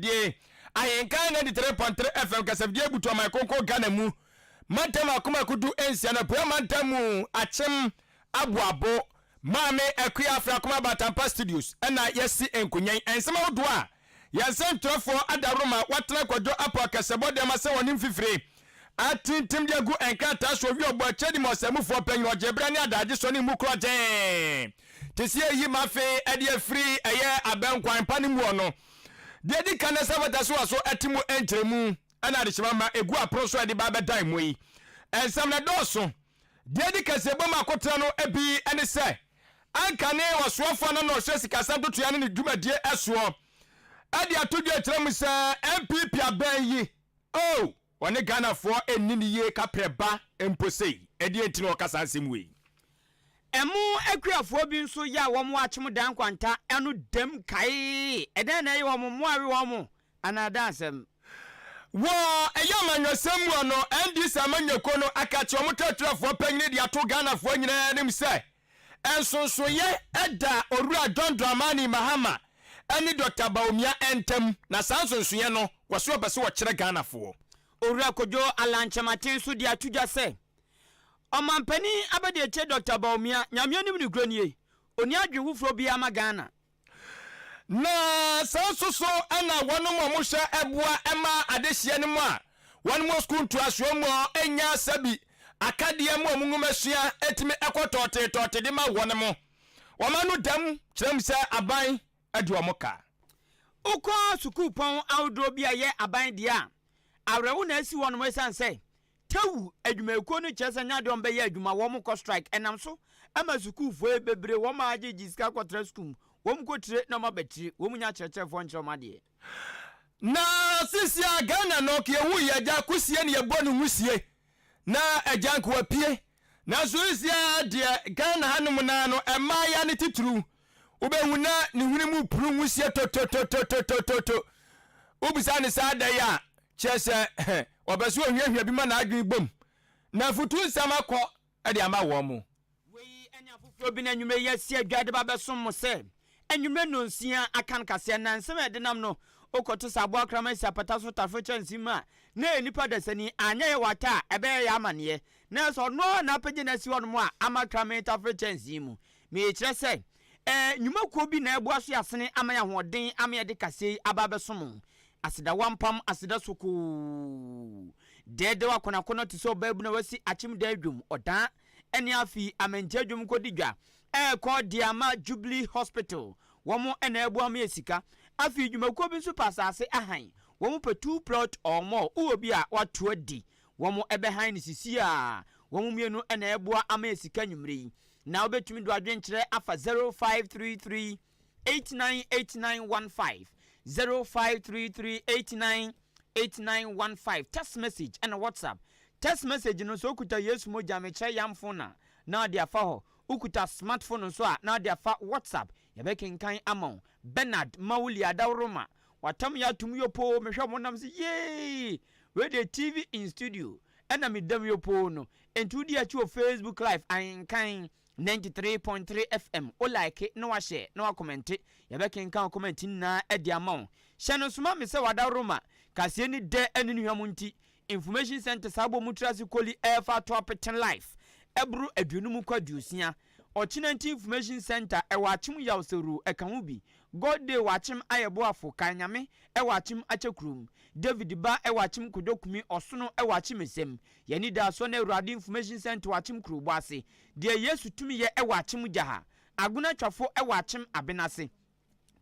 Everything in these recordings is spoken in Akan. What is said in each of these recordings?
kasafidie Ahenkan 93.3 FM kasafidie butu ɔman kronkron Ghana mu mantam akomako 16 no Apueɛ mantam mu Akyem Aboabo Maame Akua Afrakoma Batampa Studios ɛna yɛasi nkonyan nsɛm ahodoɔ a yɛn nsɛntwerɛfoɔ adaworoma watena Kwadwo Apo akasabɔ de ama sɛ wɔne mfifire atintim de agu nkrataa so owi ɔbɔ akyɛ di ma ɔsɛmufoɔ panyin ɔgye berɛ ne adagye sɔ ne mu korɔ gyee te sɛ eyi ma afei ɛde afiri ɛyɛ abɛnkwan pa no mu ɔno deɛ di kan sɛ fata so aso ɛte mu nkyerɛmu ɛna adehyema ma egu apono so ɛde ba bɛdan mu yi nsɛm na dɔɔso. Deɛ edi kaseɛbɔ mu akotena no bi ne sɛ anka ne ɔsoafoɔ no na ɔhwɛ sikasɛm ntotoeɛ ne ne dwumadie soɔ de ato dwa akyerɛ mu sɛ NPP abɛn yi oh ɔne Ghanafoɔ nni ne yie kaprɛ ba mpo sei. Ɛdeɛn nti na ɔka saa nsɛm wei? Ɛmo akuafoɔ bi nso yɛ a wɔn akyem dan nkwanta ano dam kaee. Ɛdɛn na ɛyɛ wɔn? Mmoa we wɔn anaa ɛda asɛm? Wɔ ɛyɛ amanyɔsɛm mu no, NDC amanyɔkuo no aka akyerɛ wɔn twerɛtwerɛfoɔ panyini de ato Ghanafoɔ nyinaa anim sɛ nsonsonoeɛ da Owura John Dramani Mahama ne Dɔkta Bawumia ntam, na saa nsonsonoeɛ no wɔse wɔpɛ sɛ wɔkyerɛ Ghanafoɔ. Owura Kojo Allan Kyerematen nso de ato dwa sɛ Ɔmanpanin Abadiakyire Dɔkta Bawumia, Nyame anim nokorɛ nie, ɔnni adwene foforɔ biara ma Ghana. Na saa nso so na wɔnom a wɔhwɛ boa ma adehyeɛ no mu a wɔnom wɔ sukuu ntoasoɔ mu nya sɛbi akadeɛ mu a wɔn nwomasua tumi kɔ tɔɔtee tɔɔtee de ma wɔnom. Wɔn ano dam kyerɛ mu sɛ aban de wɔn ka. Wokɔ sukuupɔn ahodoɔ bi a ɛyɛ aban deɛ a, awerɛho na asi wɔnom ɛsiane sɛ Tewu adwumayɛkuo no kyerɛ sɛ nyɛ adeɛ wɔn bɛyɛ adwuma, wɔn kɔ strike, ɛnam so ma sukuufoɔ yi bebree wɔn a gyegye sika kɔtra sukuu mu, wɔn kɔ tire na wɔn aba tire, wɔn nya akyerɛkyerɛfoɔ nkyerɛ wɔn adeɛ. Na sisi a Ghana no ka yɛhu yɛ agya kusie ne yɛbɔ no nwusie na agya nka wapue, nanso sisi a deɛ Ghana hanom naa no mmaaya ne titiriw wobɛhu na ne hwene mu puru nwusie tototototototo, wobisa ne saa da yi a kyerɛ sɛ ɔpɛ sɛ ɔhwiahwia bi ma n'adwene bom na afutu nsɛm akɔ de ama wɔn mo. Wei ne afoforɔ bi na anwummerɛ yi asi adwa de ba bɛsom mo sɛ anwummerɛ nnɔnsia aka no kaseɛ na nsɛm a ɛdenam no wokɔto sɛ aboa kraman si apata so taforo kyɛnse mu a na ɛyɛ nipa dasani anyɛ yɛ wata a ɛbɛyɛ yɛ amaneɛ na ɛsɛ ɔno ara na apagya no asi hɔnom a ama kraman taforo kyɛnse mu. Merekyerɛ sɛ ɛɛ nnwumakuo bi na ɛboa so yɛ asene ama yɛ ahoɔden ama yɛde kaseɛ yi aba abɛsom mo. Aseda wampam aseda sokoo. Dɛɛdɛw akɔnakɔnɔ te sɛ ɔbaabunu a wasi akyem da adwam, ɔdaa ne afei amankyɛ adwam kɔdi dwa ɛrekɔ de ama Jubilee Hospital. Wɔn na ɛboa ma yɛ sika. Afei dwumakuo bi nso pɛ asase ahan. Wɔn pɛ two plot or more. Wowɔ bi a wato adi. Wɔn ɛbɛhan no sisi a. Wɔn mmienu na ɛboa ama yɛ sika nwummerɛ yi. Na wobɛtumi de w'adwenkyerɛ afa 0533 898915 0533 898915 text message ɛna WhatsApp. Text message no nso wokuta Yesu mogya mekyerɛ yam phone a na ɔde afa hɔ. Wokuta smartphone nso a na ɔde afa WhatsApp. Yɛbɛkenkan ama wo. Bernard Mawuli Adaworoma watam yɛ atom yopoo mehwɛ mo nam sɛ yee wei deɛ TV in studio ɛna medam yopoo no. Enti wodi akyi wɔ Facebook live ahenkan 93.3 FM, wo like na wahyɛ na wakɔmɛnte. Yɛbɛkenkan wo kɔmɛnte nyinaa de ama wo. Hyɛ no nso ma me sɛ w'adaworoma, kaseɛ ni dɛ ne ne hwam nti, Information Centre saa bɔ mu tra ase koli ɛɛfa ato apeten life ɛboro aduonum kɔ aduosia. Ɔkyena nti Information Centre ɛwɔ Akyem Yawsawuro ɛka ho bi. God Day wɔ Akyem Ayɛboafo, Kae Nyame ɛwɔ Akyem Akyɛkurom, David Ba ɛwɔ Akyem Kodwo Kumi, Ɔsono ɛwɔ Akyem Esem. Yɛn anidasoɔ ne Awurade Information Centre wɔ Akyem Kurobɔ ase. Deɛ Yesu tumi yɛ wɔ Akyem Gyaha. Agona Twafo wɔ Akyem Abenase.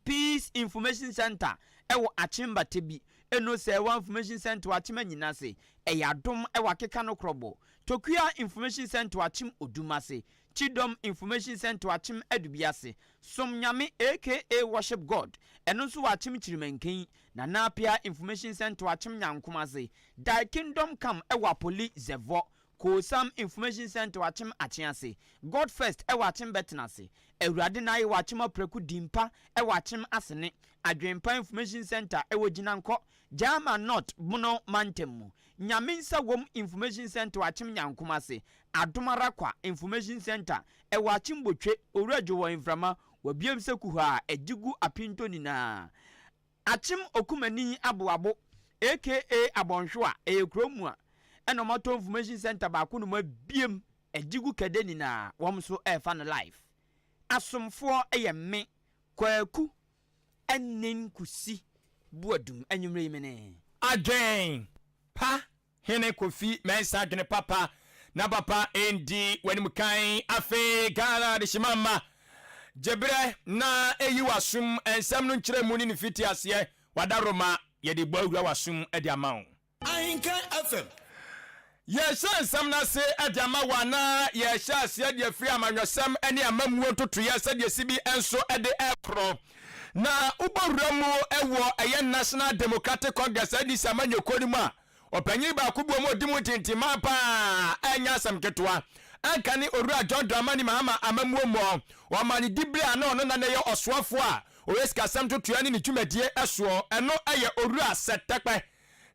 Peace Information Centre wɔ Akyem Batebi. Eno Sɛɛwa Information Centre wɔ Akyem Anyinase. Ɛyɛ Adom wɔ Akeka no Krɔbo. Tokua Information Centre wɔ Akyem Odumase. Kyidɔm Information Centre wɔ Akyem Adubiase. Som Nyame aka Worship God ɛno nso wɔ Akyem Kyirimankin. Nana Appiah Information Centre wɔ Akyem Nyankomase. Thy Kingdom Come wɔ Apoli Zɛvɔ. Koosam Information Centre wɔ Akyem Akyease, God First wɔ Akyem Bɛtenase, Awurade N'aye wɔ Akyem Apraku Dimpa wɔ Akyem Asene, Adwenpa Information Centre wɔ Gyinankɔ, Gyama North Bono Mantam mu, Nyame Nsa Wom Information Centre wɔ Akyem Nyankomase, Adom Ara Kwa Information Centre wɔ Akyem Botwe, Owura Dwowɔ Mframa, Wabiem Sɛ Kuhaa, Agyigu Apinto Nyinaa. Akyem Okumani Aboabo aka Abɔnhwewa ɛyɛ kuro mua ɛna wɔn atɔ information center baako na wɔn abiem Ajigu Kɛdɛ nyinaa wɔn nso ɛrefa no live. Asomfoɔ yɛ me Kwaku Anin Kusi Boadum anwummerɛ yi me ne. Adwen pa Hene Kofi Mensah adwene papa na papa ndi w'anim kan afei Ghana adehyema mma gye berɛ na eyi w'asom nsɛm no nkyerɛmu ne ne fitiaseɛ w'adaworoma yɛde bɔ awura w'asom de ama wo. Ahenkan FM. Yɛrehyɛ nsɛm no ase de ama wo anaa yɛrehyɛ aseɛ de afiri amanyɔsɛm ne amammuo ntotoeɛ sɛdeɛ ɛsi bi nso de rekorɔ. Na wobɔ wura mu wɔ ɛyɛ National Democratic Congress, NDC, amanyɔkuo no mu a, ɔpanyin baako bi wɔ mu a ɔdi mu ntintimmaa paa a ɛnyɛ asɛm ketewa. Anka ne Owura John Dramani Mahama amammuo mu ɔ, wɔmaa no diberɛ a na ɔno na na ɛyɛ ɔsoafoɔ a ɔyɛ sikasɛm ntotoeɛ ne ne dwumadie soɔ. Ɛno yɛ Owura Seth Terkpeh.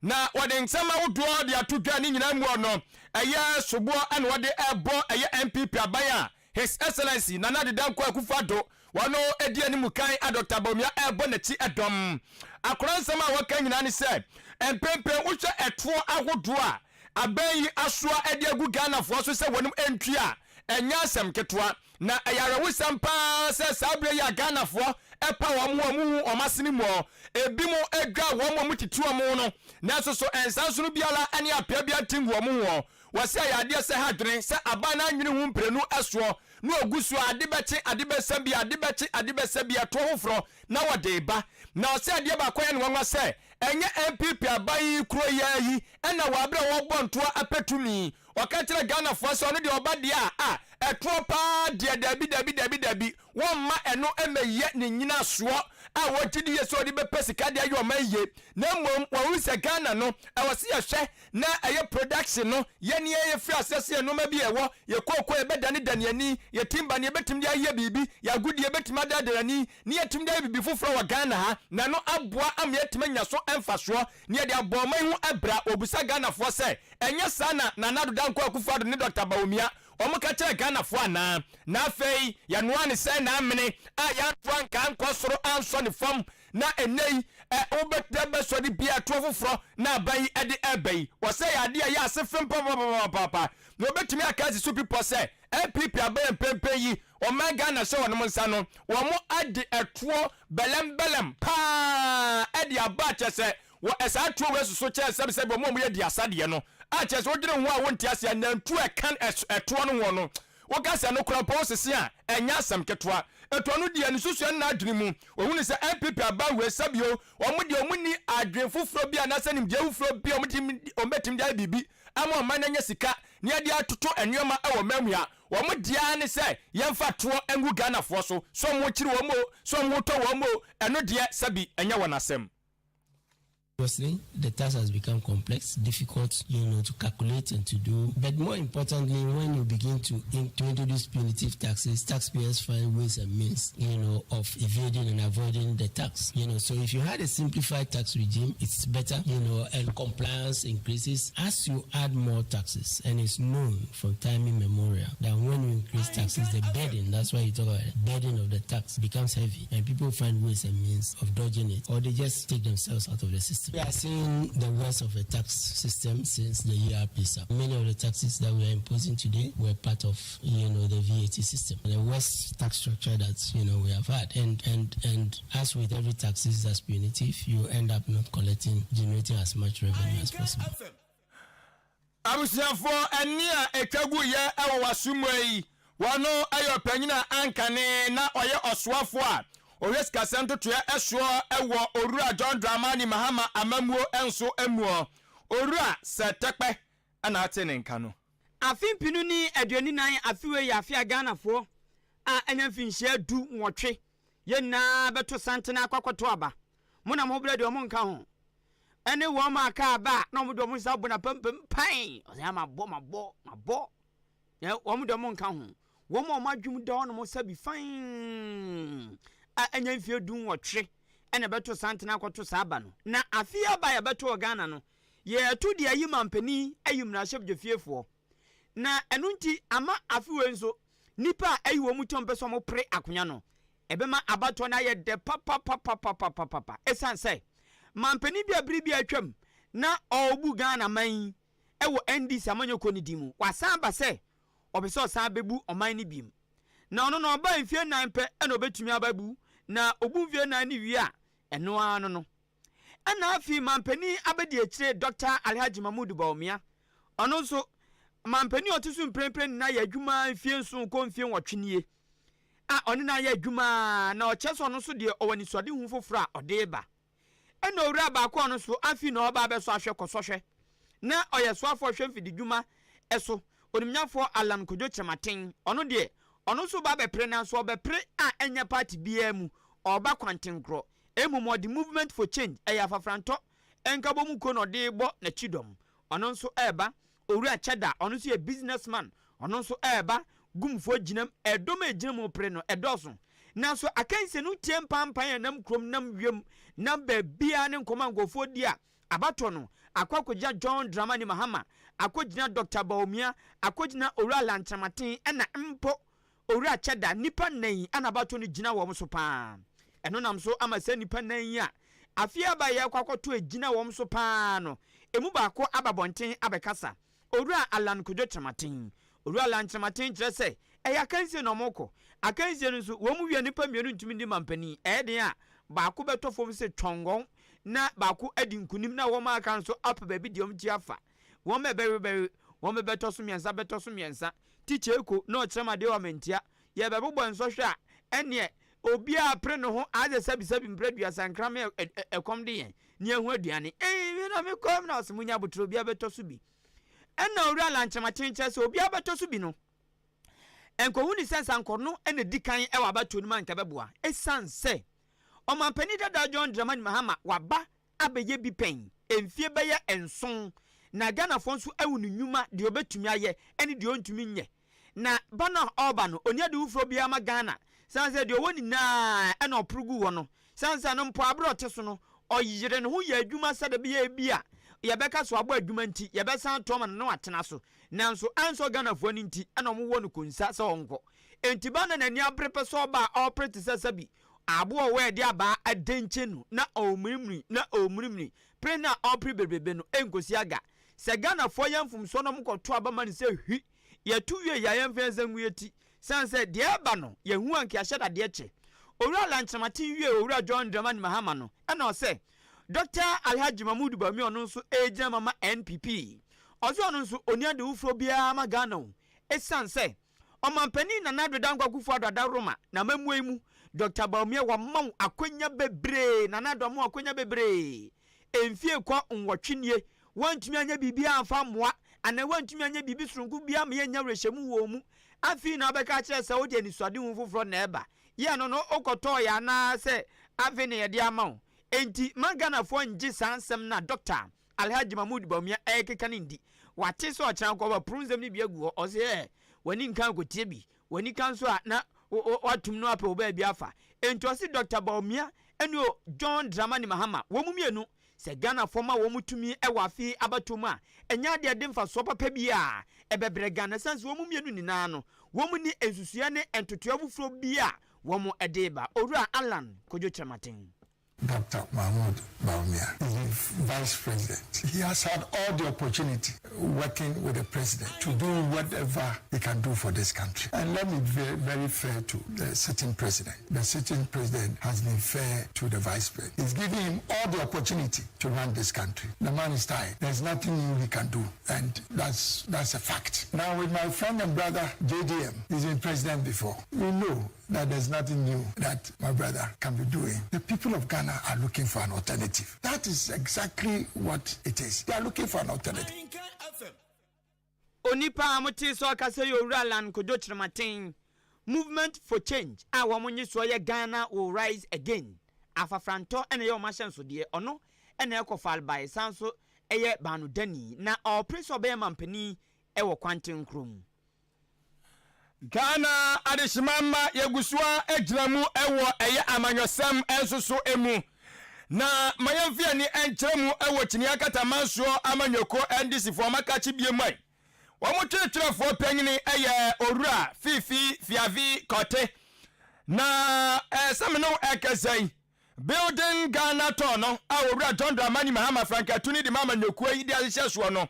Na wɔde nsɛm ahodoɔ de ato dwa ne nyinaa mu no, ɛyɛ soboɔ na wɔde rebɔ ɛyɛ NPP aban a His Excellency Nana Addo Dankwa Akufo Addo wɔn di anim kan a Dɔkta Bawumia rebɔ n'akyi dɔm. Akora nsɛm a wɔka nyinaa ne sɛ mprempren wohwɛ ɛtoɔ ahodoɔ a aban yi asoa de agu Ghanafoɔ so sɛ wɔnom ntua a, ɛnyɛ asɛm ketewa. Na ɛyɛ awerɛhosɛm pa ara sɛ saa berɛ yi a Ghanafoɔ pa wɔn ho a wɔhu wɔn asene mu ɔ, ebinom dwa wɔn a wɔtete wɔn ho no, nanso so nsansono biara ne apea biara nte ngu wɔn ho ɔ. Wɔse ɛyɛ adeɛ sɛ ha adwene sɛ aban no anwene ho mprenu soɔ na ɔgu so a ade bɛkye ade bɛsa bi ade bɛkye ade bɛsa bi ɛtoɔ foforɔ na wɔde reba. Na ɔse adeɛ baako a ɛyɛ no nwanwa sɛ ɛnyɛ NPP aban yi kuro yi ara yi na wɔ aberɛ a wɔrebɔ ntoa apɛ tumi Ɔka kyerɛɛ Ghanafoɔ sɛ ɔno deɛ ɔba deɛ a, a ɛtoɔ paa deɛ daabi daabi daabi daabi, wɔmma ɛno mmɛyɛ ne nnyinasoɔ a wɔgye di yie sɛ ɔde bɛpɛ sika de ayɛ ɔman yie, na mmom wɔahunu sɛ Ghana no ɛwɔ sɛ yɛhwɛ na ɛyɛ production no yɛn yɛn yɛfiri aseɛ sɛ yɛn nnoɔma bi a ɛwɔ yɛ kooko yɛbɛdane dane ani, yɛ timber no yɛbɛtumi de ayɛ biribi, yɛ agudeɛ yɛbɛtumi adane ani na yɛatumi de ayɛ biribi foforɔ wɔ Ghana ha na ɛno aboa ama yɛatumi anya so mfasoɔ na yɛde abɔ ɔman yi ho bra. Wɔbisa Ghanafoɔ sɛ Ɛnyɛ saa na Nana Addo Dankwa Akufo Addo ne Dɔkta Bawumia wɔn ka kyerɛɛ Ghanafoɔ anaa? Na afei yɛnoaa no sɛn na amene a yɛanto anka ankɔ soro ansɔ ne fam na ɛnnɛ yi ɛ wobɛtɛ bɛsɔre bia ɛtoɔ foforɔ na aban yi ɛde ɛreba yi? Wɔsɛ yɛ adeɛ a ɛyɛ ase fem papapapapaapa na wɔbɛtumi aka asi so bepɔ sɛ NPP aban mpɛnpɛn yi ɔman Ghana hyɛ wɔnom nsa no wɔn ade ɛtoɔ bɛlɛmbɛlɛm paa ɛde aba a kyerɛ sɛ Wɔ ɛsaa tuo wei soso kyɛɛ sɛbisɛbi wɔn a wɔyɛ duasa deɛ no a kyerɛ sɛ wodwene ho a wonte aseɛ anantuo a ɛka ɛtoɔ no ho no woka sɛ ɛno koraa mpo wosese a ɛnyɛ asɛm ketewa. Ɛtoɔ no deɛ ne susua no n'adwene mu wɔhunu sɛ NPP aban wei sɛbio wɔn deɛ wɔn nni adwene foforɔ bi anaasɛ nimdeɛ foforɔ bi a wɔn bɛtumi de ayɛ biribi ama ɔman no anya sika na yɛde atoto nneɛma wɔ ɔman mu a wɔn deɛ ara ne sɛ yɛmfa toɔ ngu Ghanafoɔ so sɛ wɔn kyere wɔn o sɛ wɔn ho tɔ wɔn o ɛno deɛ sɛbi ɛnyɛ wɔn asɛm. Obviously, the task has become complex, difficult, you know, to calculate and to do. But more importantly, when you begin to, in, to introduce punitive taxes, taxpayers find ways and means, you know, of evading and avoiding the tax. You know, so if you had a simplified tax regime, it's better, you know, and compliance increases as you add more taxes. And it's known from time immemorial that when you increase taxes, the burden, that's why you talk about it, burden of the tax becomes heavy and people find ways and means of dodging it or they just take themselves out of the system. We are seeing the worst of the tax system since the ERP SAP. Many of the taxes that we are imposing today were part of, you know, the VAT system. The worst tax structure that, you know, we have had. And, and, and as with every taxes that's punitive, you end up not collecting, generating as much revenue as possible. Abusuafoɔ, ɛnne a ɛtwa guiɛ wɔ w'aso mu yi, wɔno yɛ ɔpanyin a ankane na ɔyɛ ɔsoafoɔ a ɔhwɛ sikasɛm ntotoeɛ soɔ wɔ Owura John Dramani Mahama amammuo nso muɔ. Owura Sir Tɛkpɛ na ate ne nka no. Afe mpenu ne aduonu nan afe wei yɛ afe a Ghanafoɔ a anya mfinhyia du nwɔtwe yɛn nyinaa bɛto santene akɔ akɔto aba. Mo na mo berɛ deɛ ɔmo nka ho. Ɛne wɔn a aka aba a na wɔn de wɔn nsa abɔ n'apampam pan. Ɔsɛ ya mabɔ mabɔ mabɔ. Ɛ wɔn de wɔn nka ho. Wɔn a wɔn adwum da hɔnom sɛbi fann a ɛnyɛ mfeɛ du nwɔtwe ɛna ɛbɛto santene akɔto saa aba no. Na afe aba a yɛbɛto wɔ Ghana no, yɛto de ayi mampanin ayi mmarahyɛbdwafiefoɔ. Na ɛno nti ama afe wei nso nnipa a ayi wɔn ti a wɔpɛ sɛ wɔpere akonya no. Ɛbɛma abatoɔ no ayɛ dɛ papapapapapapa ɛsiane sɛ manpanin bi a bere bi a atwam na ɔrebu Ghana man yi wɔ NDC amanyɔkuo no din mu, wasan aba sɛ ɔpɛ sɛ ɔsan bɛbu ɔman no biom. Na ɔno no ɔbaa mfie nnan pɛ na ɔbɛtumi aba abu, na ɔbu mfie nnan no wie a, ɛno ara no no. Ɛna afei manpanin abadiakyire Dɔkta Alhaji Mahmood Bawumia, ɔno nso manpanin a ɔte so mprempren nyinaa yɛ adwuma mfie nson kɔ mfie nwɔtwe nie a ɔne no ayɛ adwuma na ɔkyerɛ sɛ ɔno nso deɛ ɔwɔ anisoadehu foforɔ a ɔde reba. Ɛna owura baako a ɔno nso afei na ɔreba abɛsɔ ahwɛ kɔsɔhwɛ na ɔyɛ soafoɔ hwɛ mfididwuma so, Onimnyafoɔ Allan Kojo Kyerematen, ɔno deɛ ɔno nso reba abɛpere nanso ɔbɛpere a ɛnyɛ party biara mu, ɔreba kwantenkorɔ. Mmom ɔde Movement for Change, ɛyɛ afafrantɔ nkabom kuo na ɔde rebɔ n'akyidɔm. Ɔno nso reba. Owura Cheddar, ɔno nso yɛ business man, ɔno nso reba. Gumfoɔ gyinam, ɛdɔm a ɛgyina mu repere no, ɛdɔɔso. Nanso akansie no tie mpampan a ɛnam kurom, nam wiem, nam baabiara ne nkɔmmɔ a nkurɔfoɔ di a abatoɔ no akɔ akɔgyina John Dramani Mahama, akɔgyina Doctor Bawumia, akɔgyina Owura Lantramaten ɛna mpo Owura Kyɛda, nnipa nnan yi na abatoɔ no gyina wɔn so pa ara. Ɛno nam so ama saa nnipa nnan yi a afe aba yi akɔ akɔto agyina wɔn so pa ara no, ɛmu baako aba abɔnten abɛkasa, Owura Allan Kojo Kyerematen. Owura Allan Kyerematen kyerɛ sɛ ɛyɛ akansie na wɔrekɔ. Akansie no nso, wɔn mu wia nnipa mmienu ntumi nni mampanin. Ɛyɛ den a, baako bɛtɔ fam sɛ twɔngɔn na baako adi nkunim na wɔn a aka nso apɛ baabi deɛ wɔn ti afa. Wɔn bɛbɛwebɛwe, wɔn bɛbɛtɔ so mmiɛnsa bɛtɔ so mmiɛnsa. Tikya Eko na ɔkyerɛ me adeɛ wɔ Amantia. Yɛbɛbobɔ nsɔhwɛ a, ɛnneɛ obiara pere ne ho ayɛ sɛ sɛbisɛbi mprɛ aduasa nkrame a ɛkɔm de yɛn na yɛahu aduane. Ei, me na mekɔ na ɔse monya aboterɛ obiara bɛtɔ so bi. Ɛnna Owura Lankyerematen kyerɛ sɛ obiara bɛtɔ so bi no, ɛnkɔhu ne sɛ nsankɔno na ɛdi kan wɔ abatoɔ no mu a anka ɛbɛboa. Ɛsiane sɛ Ɔmampanin dada John Dramani Mahama waba abɛyɛ bi pɛn mfie bɛyɛ nson na Ghanafoɔ nso ahu ne nnwuma deɛ ɔbɛtumi ayɛ ne deɛ ɔntumi nyɛ na ba no a ɔreba no ɔnni ade foforɔ biara ma Ghana sane sɛ deɛ ɔwɔ nyinaa ɛna ɔporo gu hɔ no sane sɛ no mpo aberɛ ɔte so no ɔyere ne ho yɛ adwuma sɛdeɛ ɛbɛyɛ ebia yɛbɛka so abɔ adwuma nti yɛbɛsan ato ama no na watena so nanso ansɔ Ghanafoɔ ani nti ɛna wɔwɔ no konsa sɛ ɔnkɔ enti ba no n'ani abere pɛ sɛ ɔba a ɔrepere te sɛ sɛbi Aboa a ɔwɔ ɛde abaa adɛnkyɛ nu na ɔremurimuri na ɔremurimuri pere no a ɔrepere bebrebe no nkosi aga. Sɛ Ghanafoɔ yɛ mfomsoɔ na wɔkɔto aba ma no sɛ hwi, yɛto wie yɛ a yɛmfa yɛn nsa ngu yɛn ti. Sane sɛ deɛ ɛreba no yɛhu a nka yɛahyɛ dadeɛ kyɛ. Owura Lankyerematen wiee Owura John Dramani Mahama no ɛna ɔsɛ Dɔkta Alhaji Mahmood Bawumia ɔno nso ɛregyina ma ma NPP. Ɔse ɔno nso ɔnni ade foforɔ biara ma Ghana o ɛsiane sɛ Ɔmanpanin Nana Addo Dankwa Akufo-Addo adaworoma n'amammuo yi mu, Dɔkta Bawumia wama wo akwanya bebree, Nana Addo ama wo akwanya bebree. Mfie kɔ nwɔtwe nie, woantumi anyɛ biribiara amfa ammoa anaa woantumi anyɛ biribi soronko biara ama yɛannya awerɛhyɛmu wɔ wo mu. Afei na wobɛka akyerɛ sɛ wode anisoadehu foforɔ na ɛreba. Yɛ ɛno no wokɔtɔɔeɛ anaa sɛ afei na yɛde ama wo? Enti ma Ghanafoɔ nngye saa nsɛm no a Dɔkta Alhaji Mahmood Bawumia ɛrekeka no ndi. Wate sɛ ɔkyena nka ɔbɛporo nsɛm no bi agu hɔ. Ɔse ɛɛ, w'ani nka nkotie bi. W'ani ka nso a na watom no apɛ wo baabi afa. Enti ɔse Doctor Bawumia ɛne o John Dramani Mahama, wɔn mmienu, sɛ Ghanafoɔ ma wɔn tumi wɔ afe yi abatoɔ mu a, ɛnyɛ adeɛ a ɛde mfasoɔ papa biara ɛbɛbrɛ Ghana ɛsiane sɛ wɔn mmienu nyinaa no, wɔn nni nsusuiɛ ne ntotoeɛ foforɔ biara a wɔn de reba. Owura Allan Kojo Kyerematen. Dr. Mahmoud Bawumia is the vice president. He has had all the opportunity working with the president to do whatever he can do for this country. And let me be very, very fair to the sitting president. The sitting president has been fair to the vice president. He's giving him all the opportunity to run this country. The man is tired. There's nothing new he can do. And that's, that's a fact. Now with my friend and brother, JDM, he's been president before. We know that there's nothing new that my brother can be doing. The people of Ghana are looking for an alternative. That is exactly what it is. They are looking for an alternative. Onipa a motee sɛ ɔkasa yi Owura Allan Kojo Kyerematen, Movement for Change a wɔn nnyesoɔ yɛ Ghana Will Rise Again, afafrantɔ na ɛyɛ wɔn ahyɛnsodeɛ, ɔno na ɛkɔ Falbae san nso yɛ baanodani na ɔrepere sɛ ɔbɛyɛ mampanin wɔ Kwantenkorɔ mu. Ghana adehyema mma yɛgu so ara gyina mu wɔ ɛyɛ amanyɔsɛm nso so mu. Na ma yɛmfa yɛn ani nkyerɛ mu wɔ Kyiniiɛ Akatamansoɔ amanyɔkuo NDC foɔ makakye bie mu a wɔn twerɛtwerɛfoɔ panyini yɛ Owura Fiifi Fiavi Korte. Na sɛ me ne wo ɛkasa yi, Building Ghana Tour no a Owura John Dramani Mahama frankatuni de ma amanyɔkuo yi de ahyehyɛ soɔ no,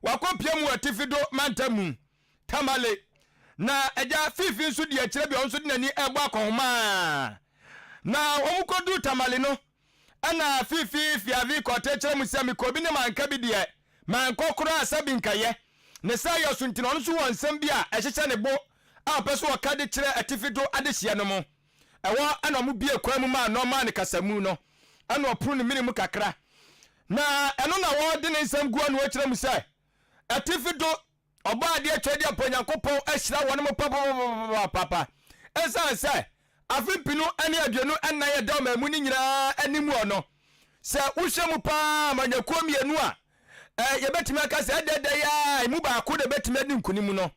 wakɔpia mu wɔ Atifi Do mantam mu, Tamale. Na Agya Fiifi nso di akyire bi a ɔno nso de n'ani rebɔ akɔnhoma. Na wɔkɔduru Tamale no, ɛna Fiifi Fiavi kɔte kyerɛ mu sɛ mekɔ bi ne manka bi deɛ, mankɔ koraa sɛ bi nkɛyɛ. Ne saa yɛ so nti no, ɔno nso wɔ nsɛm bi a ɛhyehyɛ ne bo a ɔpɛ sɛ ɔka de kyerɛ Atifi Do adehyeɛ no mo. Ɛhɔ na wɔbuee kwan mu maa no ɔmaa no kasamu no, ɛna ɔporo ne mene mu kakra. Na ɛno na wɔde ne nsɛm gu ano kyerɛ mu sɛ, Atifi do Ɔbɔadeɛ Tweaduampɔ Nyankopɔn ahyira wɔn mo papapapapapa ɛsiane sɛ afe mpenu ne 24 ɛda ɔman mu no nyinaa anim wɔ no. Sɛ wohwɛ mu paa amanyɔkuo mmienu a yɛbɛtumi aka sɛ ɛdɛdɛ yi ara emu baako na ɛbɛtumi adi nkonim no,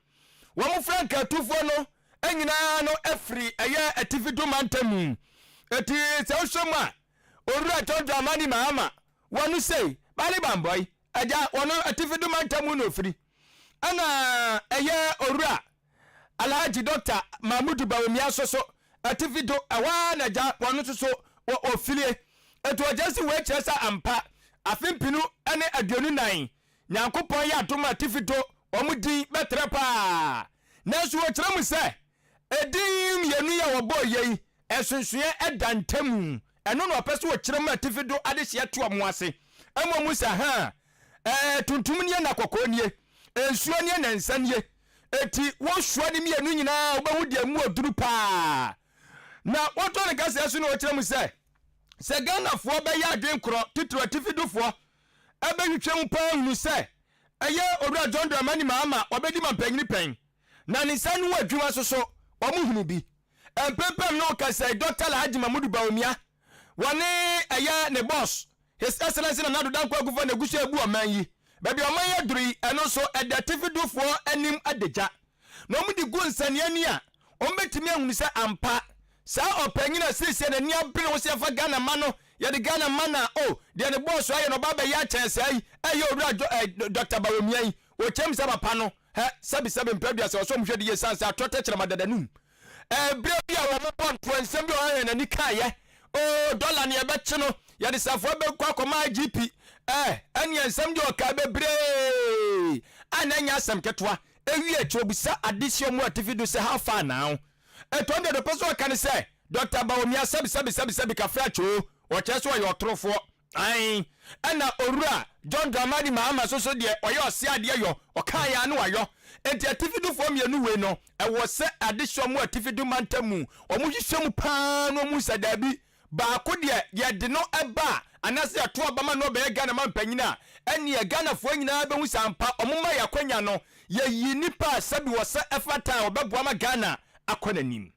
wɔn frankaatufoɔ no nyinaa no firi ɛyɛ atifi do mantam mu. Eti sɛ wohwɛ mu a, Owura John Dramani Mahama wɔno sei, Bale Bamboi, agya wɔno atifi do mantam mu na ofiri. Ɛna ɛyɛ Owura Alhaji Dɔkta Mahmudu Bawumia nso so atifi do, ɛhɔ ara na agya wɔno nso so ofirie. Eti ɔgya si wei kyerɛ sɛ ampa afe 2024 Nyankopɔn yɛ adom a atifi do wɔn din bɛtrɛ paa. Nanso wɔkyerɛ mu sɛ, edin mmienu yi a wɔbɔɔ yei, nsonsonoeɛ da ntamu. Ɛno na wɔpɛ sɛ wɔkyerɛ mu atifi do adehyeɛ to wɔn ase. Mmom sɛ, ha, ɛɛ, tuntum nie na kɔkɔɔ nie, nsuo nie na nsa nie. Enti wɔsoa ne mmienu nyinaa a, wobɛhu deɛ emu ɔduru paa. Na wɔtoa ne kaseɛ so na wɔkyerɛ mu sɛ, sɛ Ghanafoɔ bɛyɛ adwene korɔ, titiriw atifi dofoɔ, bɛhwehwɛ mu paa hunu sɛ ɛyɛ Owura John Dramani Mahama wabɛdi mampanyini pɛn, na ne nsa ano adwuma nso so wɔhunu bi. Mpempem no rekasa yi, Dɔkta Alhaji Mahmudu Bawumia, wɔne ɛyɛ ne boss, His Excellency Nana Addo Dankwa Akufo na ɛgu so rebu ɔman yi. Baabi a ɔman yi aduru yi, ɛno nso ɛda atifi dofoɔ anim adagya. Na wɔde gu nsania ani a, wɔbɛtumi ahunu sɛ ampa, saa ɔpanyin a seesei n'ani abere ho sɛ yɛmfa Ghana mma no, yɛde Ghana mma no a, oh, deɛ ne bɔɔso ayɛ no ɔba abɛyɛ akyɛn saa yi, ɛyɛ Owura Jo, eh, Dɔkta Bawumia yi, ɔkyɛm sɛ papa no, hɛ, sɛbesɛbe mpɛ aduasa, ɔsɛ ɔmhwɛ de yie sane sɛ atorɔ tɛkyerɛma dada num. Ɛberɛ bi a wɔbɔ ntoa nsɛm bi a ɔhɛhɛ n'ani kaeɛ, oh, dɔla ne yɛbɛkye no, yɛde safoa bɛkɔ akɔma IGP, eh, ɛneɛ nsɛm deɛ ɔkae bebree a na ɛnyɛ asɛm ketewa. Ewie akyi obisa adesua mu atifi do sɛ how far now? Ɛtɔ no deɛ ɔpɛ sɛ ɔka ne sɛ Doctor Bawumia sɛbi sɛbi sɛbi sɛbi kafra kyoo, ɔkyerɛ sɛ ɔyɛ ɔtorofoɔ. Ae, ɛna Owura John Dramani Mahama nso so deɛ ɔyɛ ɔse adeɛ yɔ, ɔkaeɛ ara na wayɔ. Enti atifi dofoɔ mmienu wei no, ɛwɔ sɛ adesua mu atifi do mantam mu, wɔhwehwɛ mu pa ara na wɔhu sɛ daabi, Baako deɛ yɛde no ba a, anaasɛ yɛto aba ma no ɔbɛyɛ Ghana manpanyin a, ɛnneɛ Ghanafoɔ nyinaa bɛhu sɛ ampa wɔma yɛn akwanya no, yɛyi nnipa a sɛbi wɔsɛ ɛfata a wɔbɛboa ma Ghana akɔ n'anim.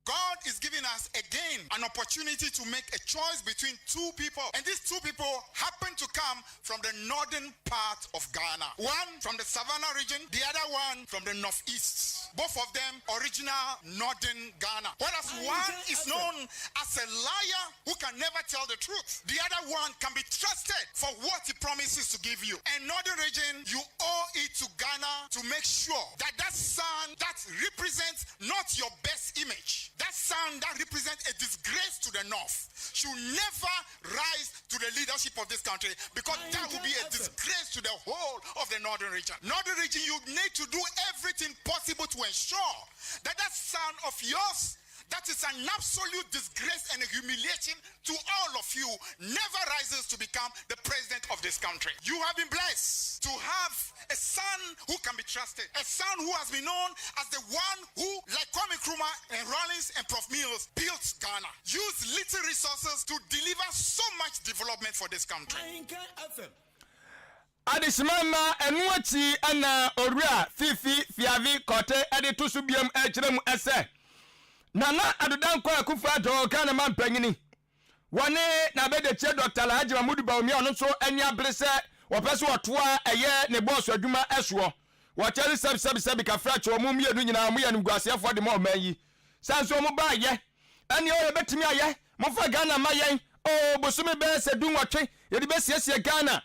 God is giving us again an opportunity to make a choice between two people, and these two people happen to come from the northern part of Ghana. One from the Savannah region, the other one from the northeast. Both of them original northern Ghana. Whereas one is known as a liar who can never tell the truth, the other one can be trusted for what he promises to give you. And northern region, you owe it to Ghana to make sure that that son that represents not your best image, that son that represents a disgrace to the north, should never rise to the leadership of this country because that will be a disgrace to the whole of the northern region. Northern region, you need to do everything possible to ensure that that son of yours that is an absolute disgrace and a humiliation to all of you never rises to become the president of this country. You have been blessed to have a son who can be trusted, a son who has been known as the one who, like Kwame Nkrumah and Rawlings and Prof. Mills, built Ghana, used little resources to deliver so much development for this country. Adesima mma ɛno akyi na Owura Fifi Fiavi Korte de to so biom rekyerɛ mu sɛ Nana Addo Dankwa Akufo-Addo Ghana Mampanyini Wɔne n'abadiakyire Dɔkta Alhaji Mahmudu Bawumia a ɔno nso ani abere sɛ wɔpɛ sɛ wɔtoa ɛyɛ ne bɔɔso adwuma soɔ. Wɔkyɛre sɛbi sɛbi sɛbi kafrakye wɔn mmienu nyinaa wɔyɛ animguaseɛfoɔ de ma ɔman yi. Sɛ nso wɔn baayɛ ɛneɛ o yɛbɛtumi ayɛ momfa Ghana mma yɛn o bosome bɛyɛ sɛ du nwɔtwe yɛde bɛsiesie Ghana.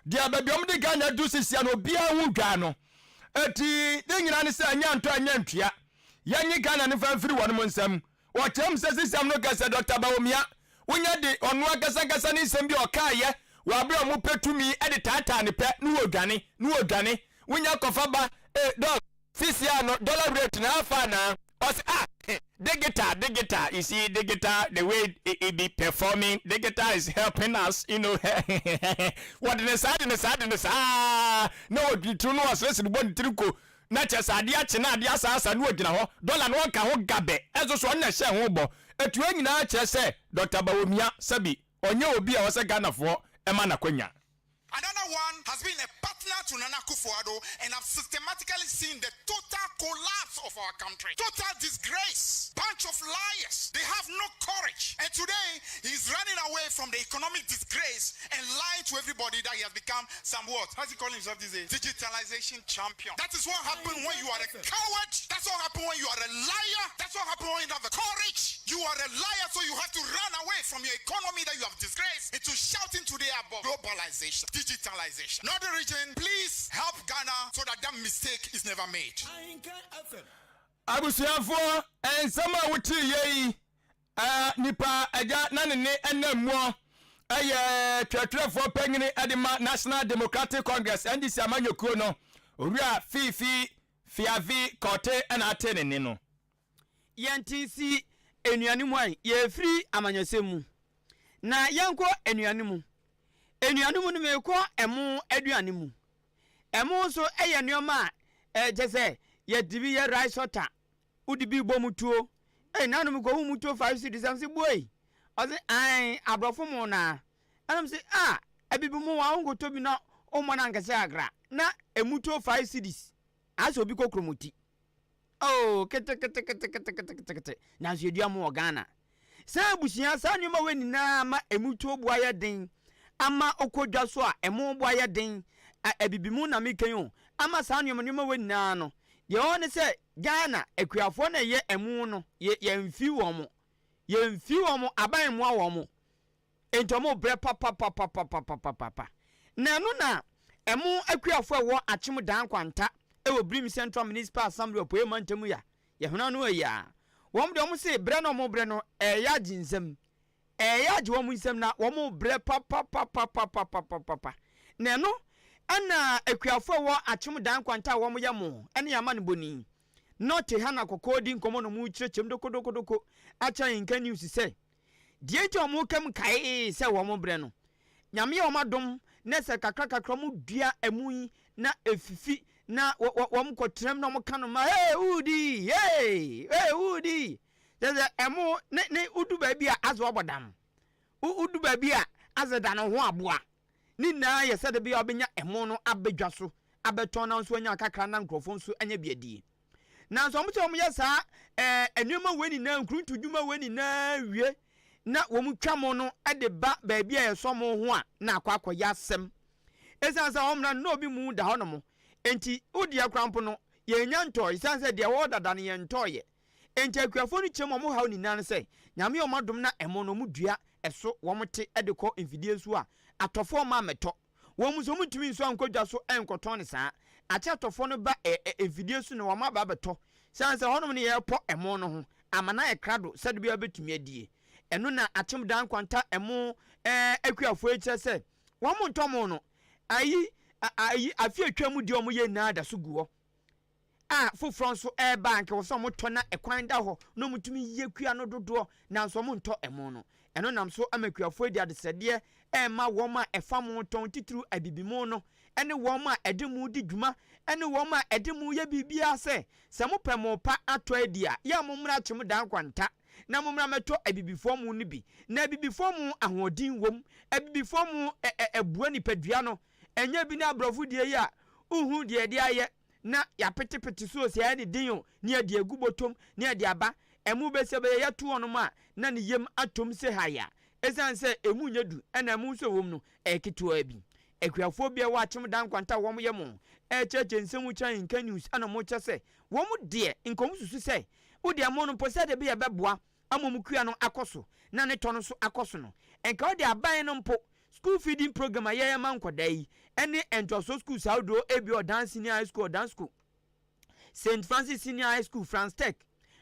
Deɛ baabi a wɔde Ghana adu sesia no obiara ho dwaa no. Eti ne nyinaa ne sɛ ɛnyɛ antɔ ɛnyɛ ntua. Yɛnye Ghana no mfa mfiri wɔnom nsam. Wɔkyerɛ mu sɛ sisɛm no ka sɛ Dɔkta Bawumia wonya de ɔno ankasa ankasa ne nsɛm bi a ɔkaeɛ wɔ aberɛ a wɔpɛ tumi de taataa ne pɛ ne wɔdwane ne wɔdwane wonya kɔfa ba eh dɔk sisi a no dollar rate no afa anaa ɔse ah digital digital you see digital the way it, it be performing digital is helping us you know wɔde ne saa de ne saa de ne saa na wɔde tiri no ɔseresere bɔ ne tiri ko Na kyerɛ sɛ adeɛ akye na adeɛ asa asa na ɔgyina hɔ, dɔla no ɔnka ho gabɛ, ɛnso so ɔno na ɛhyɛɛ ho bɔ. Ɛtua nyinaa kyerɛ sɛ Dɔkta Bawumia, sɛbi, ɔnyɛ obi a ɛwɔ sɛ Ghanafoɔ ma no akwanya. Another one has been a partner to Nana Akufo-Addo and have systematically seen the total collapse of our country. Total disgrace. Bunch of liars. They have no courage. And today, he's running away from the economic disgrace and lying to everybody that he has become some what? How's he calling himself these days? Digitalization champion. That is what happens when you are a coward. That's what happens when you are a liar. That's what happens when you have the courage. You are a liar, so you have to run away from your economy that you have disgraced into shouting today about globalization, digitalization. Northern region, please help Ghana so that that mistake is never made. Abusuafoɔ, nsɛm a woteeɛ yi, nipa agya na ne nne nam muɔ yɛ twerɛtwerɛfoɔ panyini de ma National Democratic Congress, NDC amanyɔkuo no, Owura Fiifi Fiavi Korte na ate ne nne no. Yɛnte nsi nnuane mu ae, yɛrefiri amanyɔsɛm mu na yɛnkɔ nnuane mu. Nnuane mu no merekɔ ɛmo aduane mu. Ɛmo nso yɛ nneɛma a kyɛ sɛ yɛde bi yɛ rice water, wode bi bɔ mu tuo. Ei, nanom kɔhu mu tuo 5 cedis, ɛm se buei. Ɔse ae, aborɔfo mo naa. Ɛna se ah, abibi mu wa wonkɔtɔ bi na wommɔ no ankɛsɛ kakra. Na ɛmu tuo 5 cedis, asɛ obi kɔ kuromoti. Oh, keteketeketeketekete. Nanso yɛdua mo wɔ Ghana. Saa abusua, saa nneɛma wei nyinaa ma ɛmu tuo bo ayɛ den, ama okɔ dwa so a ɛmo bo ayɛ den, abibi mu na meka yi o, ama saa nneɛma nneɛma wei nyinaa no, deɛ ɛwɔ ne sɛ Ghana akuafoɔ na ɛyɛ ɛmo no, yɛ yɛmfi wɔn mo, yɛmfi wɔn mo, aban mmoa wɔn mo. Enti wɔn brɛ papapapapapapapa. Na ɛno na ɛmo akuafoɔ a ɛwɔ Akyem Dan Kwanta ɛwɔ Birim Central Municipal Assembly wɔ Apueɛ Mantam yi a yɛhwena no ayi a, wɔn deɛ wɔn se brɛ na wɔn brɛ no ɛyɛ agye nsam. Ɛyɛ agye wɔn nsam na wɔn brɛ papapapapapapapa. Na ɛno ɛna akuafoɔ a ɛwɔ Akyem Dan Kwanta a wɔn yɛ mo ɛne amanebɔni Norte Hannah Kɔkɔɔ di nkɔmmɔ na wɔn kyerɛkyerɛm dokodokodoko akyerɛ Nka News sɛ Deɛ nti a wɔka mu kaee sɛ wɔn brɛ no, Nyame yɛ wɔn adom na sɛ kakra kakra wɔn dua ɛmu yi na ɛfifi na wɔn kɔ tenam na wɔn ka no ma hey woodi hey hey woodi kyɛ sɛ ɛmo ne ne wodu baabi a asɛ wɔbɔ dam wodu baabi a asɛ da no ho aboa ne nyinaa yɛ sɛ de bi a wɔbɛnya ɛmo no abɛdwa so abɛtɔn na nso anya kakra na nkurɔfoɔ nso anya bi adie. Nanso wɔn sɛ wɔyɛ saa ɛɛ nneɛma wei nyinaa, nkuruntu dwuma wei nyinaa wie na wɔtwa mo no de ba baabi a yɛsɔ mo ho a, na akɔ akɔyɛ asɛm. Esiane sɛ wɔn mmara no na obi mu da hɔ nom nti, wo deɛ koraa mpo no, yɛnnya ntɔɔ, esiane sɛ deɛ ɛwɔ hɔ dada no yɛntɔɔeɛ. Enti akuafoɔ no kyerɛ mu a wɔn haw nyinaa ne sɛ, Nyame yɛ wɔn adom na ɛmo no wɔdua ɛso, wɔte de kɔ mfidie so a, atɔfoɔ mma mmɛtɔ. Wɔn nso wɔntumi nso ankɔ dwa so nkɔtɔn no saa. Akyerɛtɔfoɔ no ba ɛ ɛ mfidie so na wɔn aba abɛtɔ. Sane sɛ hɔnom no yɛrepɔ ɛmo no ho ama no ayɛ krado sɛdeɛ obiara bɛtumi adie. Ɛno na Akyem Dan Nkwanta ɛmo ɛ akuafoɔ yi kyerɛ sɛ wɔn ntɔ mo no. Ayi a ayi afe a atwa mu deɛ wɔyɛ nyinaa da so gu hɔ. a foforɔ nso reba a anka ɛwɔ sɛ wɔtɔ na ɛkwan da hɔ na wɔtumi yɛ kua no dodoɔ nanso wɔntɔ ɛmo no. Ɛno nam so ama akuafoɔ adi adesrɛdeɛ rema wɔn a ɛfa mo tɔn titiriw abibimu no ne wɔn a ɛde mo di dwuma ne wɔn a ɛde mo yɛ biribiara sɛ, sɛ mopɛ mo pa atɔ adi a, yɛ a mommra Akyem Dan Kwanta na mommra mmɛtɔ abibifoɔ mo no bi. Na abibifoɔ mo ahoɔden wom, abibifoɔ mo ɛ ɛ ɛboa nipadua no, ɛnyɛ bi ne aborɔfo deɛ yi a wonhu deɛ yɛde ayɛ. na yɛapetepete so o, sɛ yɛayɛ no den o, na yɛde agu bɔtɔm na yɛde aba. Ɛmo bɛsɛ bɛyɛ yɛto hɔnom a, na ne yam atom sɛ haya. Esiane sɛ emu nyɛ du na ɛmo nso a ɛwom no yɛ ketewaa bi. Akuafoɔ bi a ɛwɔ Akyem Dan Nkwanta a wɔyɛ mo rekyerɛkyerɛ nsɛm mu kyerɛ Nka News na wɔkyerɛ sɛ wɔn deɛ nka wɔsusu sɛ wode ɛmo no mpo sɛdeɛ ɛbɛyɛ a ɛbɛboa ama wɔn kua no akɔ so na ne tɔ no nso akɔ so no, nka wode aban no mpo School feeding program a yɛyɛ ma nkwadaa yi ne ntoasoɔ schools ahodoɔ ebi Ɔdan Senior High School, Ɔdan School, St. Francis Senior High School, France Tech.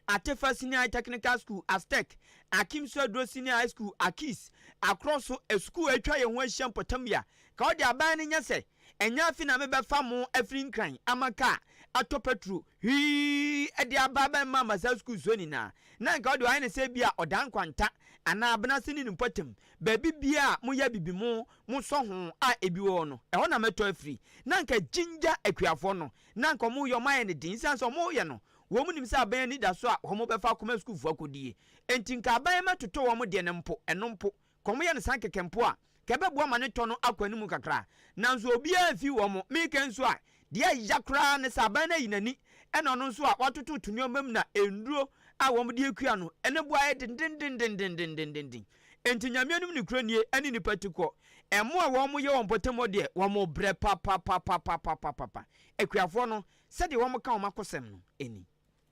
Atefa Senior High Technical School, ASTEC, Akim Suaduro Senior High School, AKIS, akorɔ so, sukuu a atwa yɛn ho ahyia mpɔtam yi a, ka wode aban no nyɛ sɛ, ɛnyɛ afe na mebɛfa mo afiri Nkran ama kaa atɔ pɛtro hwii de aba abɛma ama saa sukuu soɔ nyinaa. Na anka wode wayɛ no sɛ ebia Ɔdaa Nkwanta anaa Abenase ne ne mpɔtam, baabi biara a moyɛ abibimu, mosɔ ho a ebi wɔ hɔ no, ɛhɔ na mɛtɔ afiri. Na anka Jinja akuafoɔ no, na anka wɔreyɛ, wɔayɛ no den, esiane sɛ wɔreyɛ no, wɔn nim sɛ aban anidaso a wɔbɛfa akɔma sukuufoɔ akɔdie. Enti nka aban mmɛtotɔ wɔn deɛ no mpo, ɛno mpo, nka wɔyɛ no saa kɛkɛ mpo a, nka ɛbɛboa ma ne tɔ no akɔ anim kakra. Nanso obiara amfi wɔn. Meka nso a, deɛ ɛya koraa ne sɛ aban no ayi n'ani, ɛna ɔno nso a watototo nneɛma mu na nnuro a wɔde akua no, ne bo ayɛ dendendendendendenden. Enti Nyame anim nokorɛ nie ɛne nnipa ti kɔ. Ɛmo a wɔn yɛ wɔ mpɔtam hɔ deɛ, wɔn brɛ papapapapapapa. Akuafoɔ no, sɛdeɛ wɔn ka wɔn akosɛm no ni.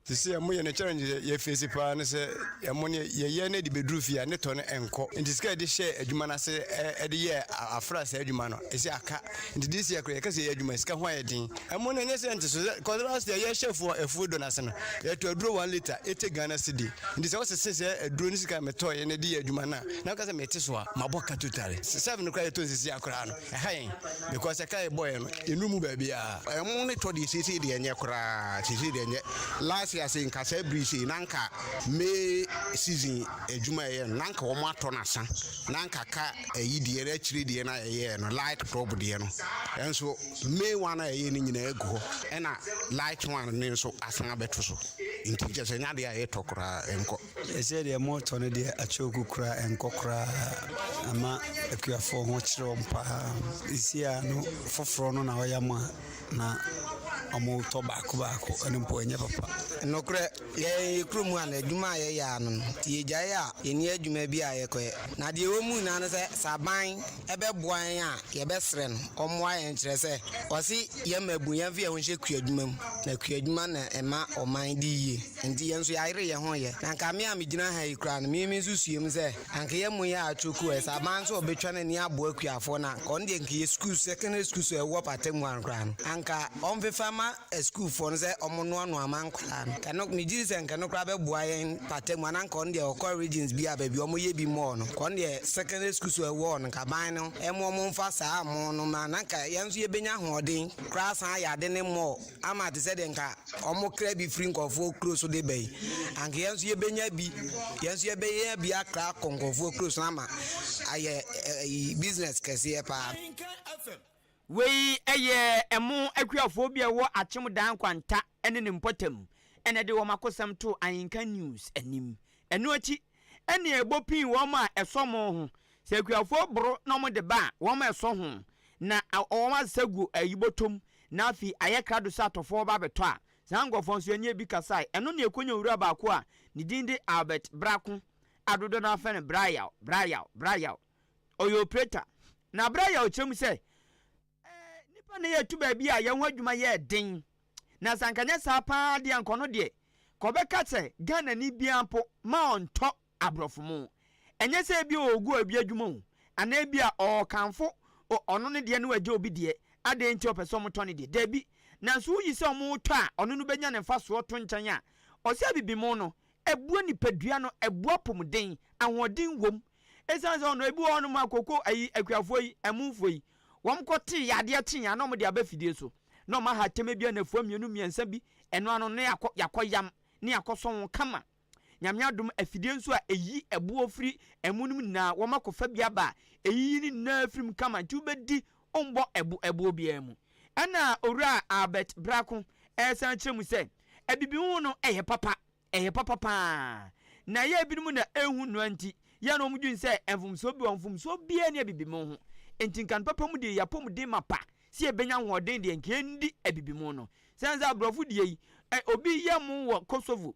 Sisi a moyɛ no challenge yɛ yɛ face paa ne sɛ ɛmo no yɛyɛ na ɛde bɛduru fie a ne tɔ no nkɔ nti sika yɛde hyɛɛ adwuma no ase ɛde yɛɛ afra saa adwuma no ɛsɛ aka nti this year koraa yɛka sɛ yɛyɛ adwuma sika ho ayɛ den ɛmo no ɛnyɛ sɛ ɛnte so sɛ cause last year yɛhyɛ afuo afuo dɔ no ase no yɛtɔ aduro one litre eighty Ghana cedi nti sɛ wosese sɛ aduro ne sika metɔeɛ na ɛde yɛ adwuma no a na woka sɛ mete so a mabɔ ka totally seven koraa yɛtɔ nsisi akoraa no Ɛha yɛn because ɛka yɛ bɔeɛ no yɛnnu mu baabiara. Ɛmo ne tɔ deɛ seesei deɛ ɛnyɛ koraa seesei deɛ ɛnyɛ last year sei nka saa bere sei na nka May season adwuma ɛyɛ no na nka wɔn atɔ no asa na nka ka ɛyi deɛ no akyire deɛ no a ɛyɛɛ no light crop deɛ no ɛnso May one a ɛyɛ no nyinaa agu hɔ ɛna light one no nso asan abɛto so nti kyɛ sɛ ɛnyɛ adeɛ a ɛtɔ koraa ɛnkɔ. Seesei deɛ moretɔ no deɛ akyɛwku koraa ɛnkɔ koraa ama akuafoɔ ho kyerɛ wɔn paa. Seesei a no foforɔ no na wɔyam a na wɔretɔ baako baako ɛno mpo ɛnyɛ papa. Nokorɛ, yɛn yɛ kurom ha no, adwuma a yɛyɛ ara no no, nti yɛgyae a, yɛnni adwuma bi a yɛkɔyɛ. Na deɛ ɛwɔ mu nyinaa ne sɛ, sɛ aban bɛboa yɛn a, yɛbɛsrɛ no ɔmmoa yɛn, kyerɛ sɛ, ɔse yɛn mmabunu yɛmfa yɛn ho nhyɛ kuadwuma mu, na kuadwuma na ɛma ɔman di yie. Enti yɛn nso yɛayere yɛn ho reyɛ. Na anka me a megyina ha yi koraa no, me me nsusuiɛ mu sɛ, anka yɛn mu yɛ atwoku ɛ, sɛ aban nso ɔbɛtwa n'ani aboa akuafoɔ no a, anka ɔno deɛ anka yɛ sukuu, secondary school so ɛwɔ pata mu ha no koraa no, anka ɔmfefa mma asukuufoɔ no sɛ wɔnnoanoa mma nkwadaa no. Anka ɛno, megye di sɛ anka ɛno koraa bɛboa yɛn pata mu ha, na anka ɔno deɛ ɔkɔ regions bi a baabi a wɔyɛ bi more no, anka ɔno deɛ secondary school so ɛwɔ hɔ no, anka aban no mmoa wɔn mfa saa mo no mmra, na anka yɛn nso yɛbɛnya ahoɔden koraa asan ayɛ ade no more. Ama te sɛ deɛ nka wɔkra bi firi nkurɔfoɔ kuro so de ba yi, anka yɛn nso yɛbɛnya bi, yɛn nso yɛbɛnya bi akra akɔ nkurɔfoɔ kuro so ama ayɛ ɛyi business kɛseɛ paa. Wei yɛ ɛmo akuafoɔ bi a ɛwɔ Akyem Dan Nkwanta ne ne mpɔtam na ɛde wɔn akosɛm too Ahenka News anim. Ɛno akyi ɛne ɛbɔ pii wɔn a ɛsɔ mo ho. Sɛ akuafoɔ boro na wɔde ba a, wɔn a ɛsɔ ho na wɔn asesa gu ayi bɔtɔm na afei ayɛ krado sɛ atɔfoɔ reba abɛtɔ a, saa nkurɔfoɔ nso yɛne ebi kasae. Ɛno na ɛkɔnya owura baako a ne din de Albert Brako a dodoɔ no ara frɛ no Brayaw, Brayaw, Brayaw. Ɔyɛ operator. Na Brayaw kyerɛ mu sɛ, Ɛɛ, nnipa na yɛatu baabi a yɛn ho adwuma yɛ den. Na sɛ anka nyɛ saa paa deɛ anka ɔno deɛ, ka ɔbɛka sɛ Ghanani biara mpo ma ɔntɔ aborɔfo mo. Ɛnyɛ sɛ ebia ɔregu obi adwuma o, anaa ebia ɔrekamfo ɔno ne deɛ na wagya obi deɛ, adɛn nti ɔpɛ sɛ wɔtɔ ne deɛ? Dabi. Nanso woyi sɛ wɔretɔ a, ɔno no bɛnya ne mfasoɔ to nkyɛn a, ɔsɛ abibimo no, ɛboa nipadua no, ɛboa apɔmuden, ahoɔden wom. Ɛsiane sɛ ɔno, ebi wɔ hɔnom a koko ayi, akuafoɔ yi, ɛmofoɔ yi, wɔkɔtee yadeɛ kyee a na wɔde aba fidie so, na wɔaha tɛmɛ bi anafua mmienu mmiɛnsa bi, ɛno ano no na yɛakɔ, yɛakɔyam, na yɛakɔsɔn wo kama. Nyame adom, afidie nso a ɛyi ɛboɔ firi ɛmo no mu nyinaa, wɔma kɔfa bi aba a, ɛyiyi ne nyinaa firi mu kama, nti wobɛdi, wombɔ ɛbo ɛboɔ biara mu. Ɛna Owura Albert Brako ɛresan kyerɛ mu sɛ, Abibiho no ɛyɛ papa, ɛyɛ papa paa, na ɛyɛ ebinom na ɛnhu noa nti, yɛ na wɔdwene sɛ mfomsoɔ bi wɔ hɔ, mfomsoɔ biara nni abibimu ho, nti nka no papa mu deɛ yɛapɔmuden mapa sɛ yɛbɛnya ahoɔden deɛ nka yɛndi abibimu no. Sɛne sɛ aborɔfo deɛ yi, ɛ, obi yɛ mo wɔ Kosovo,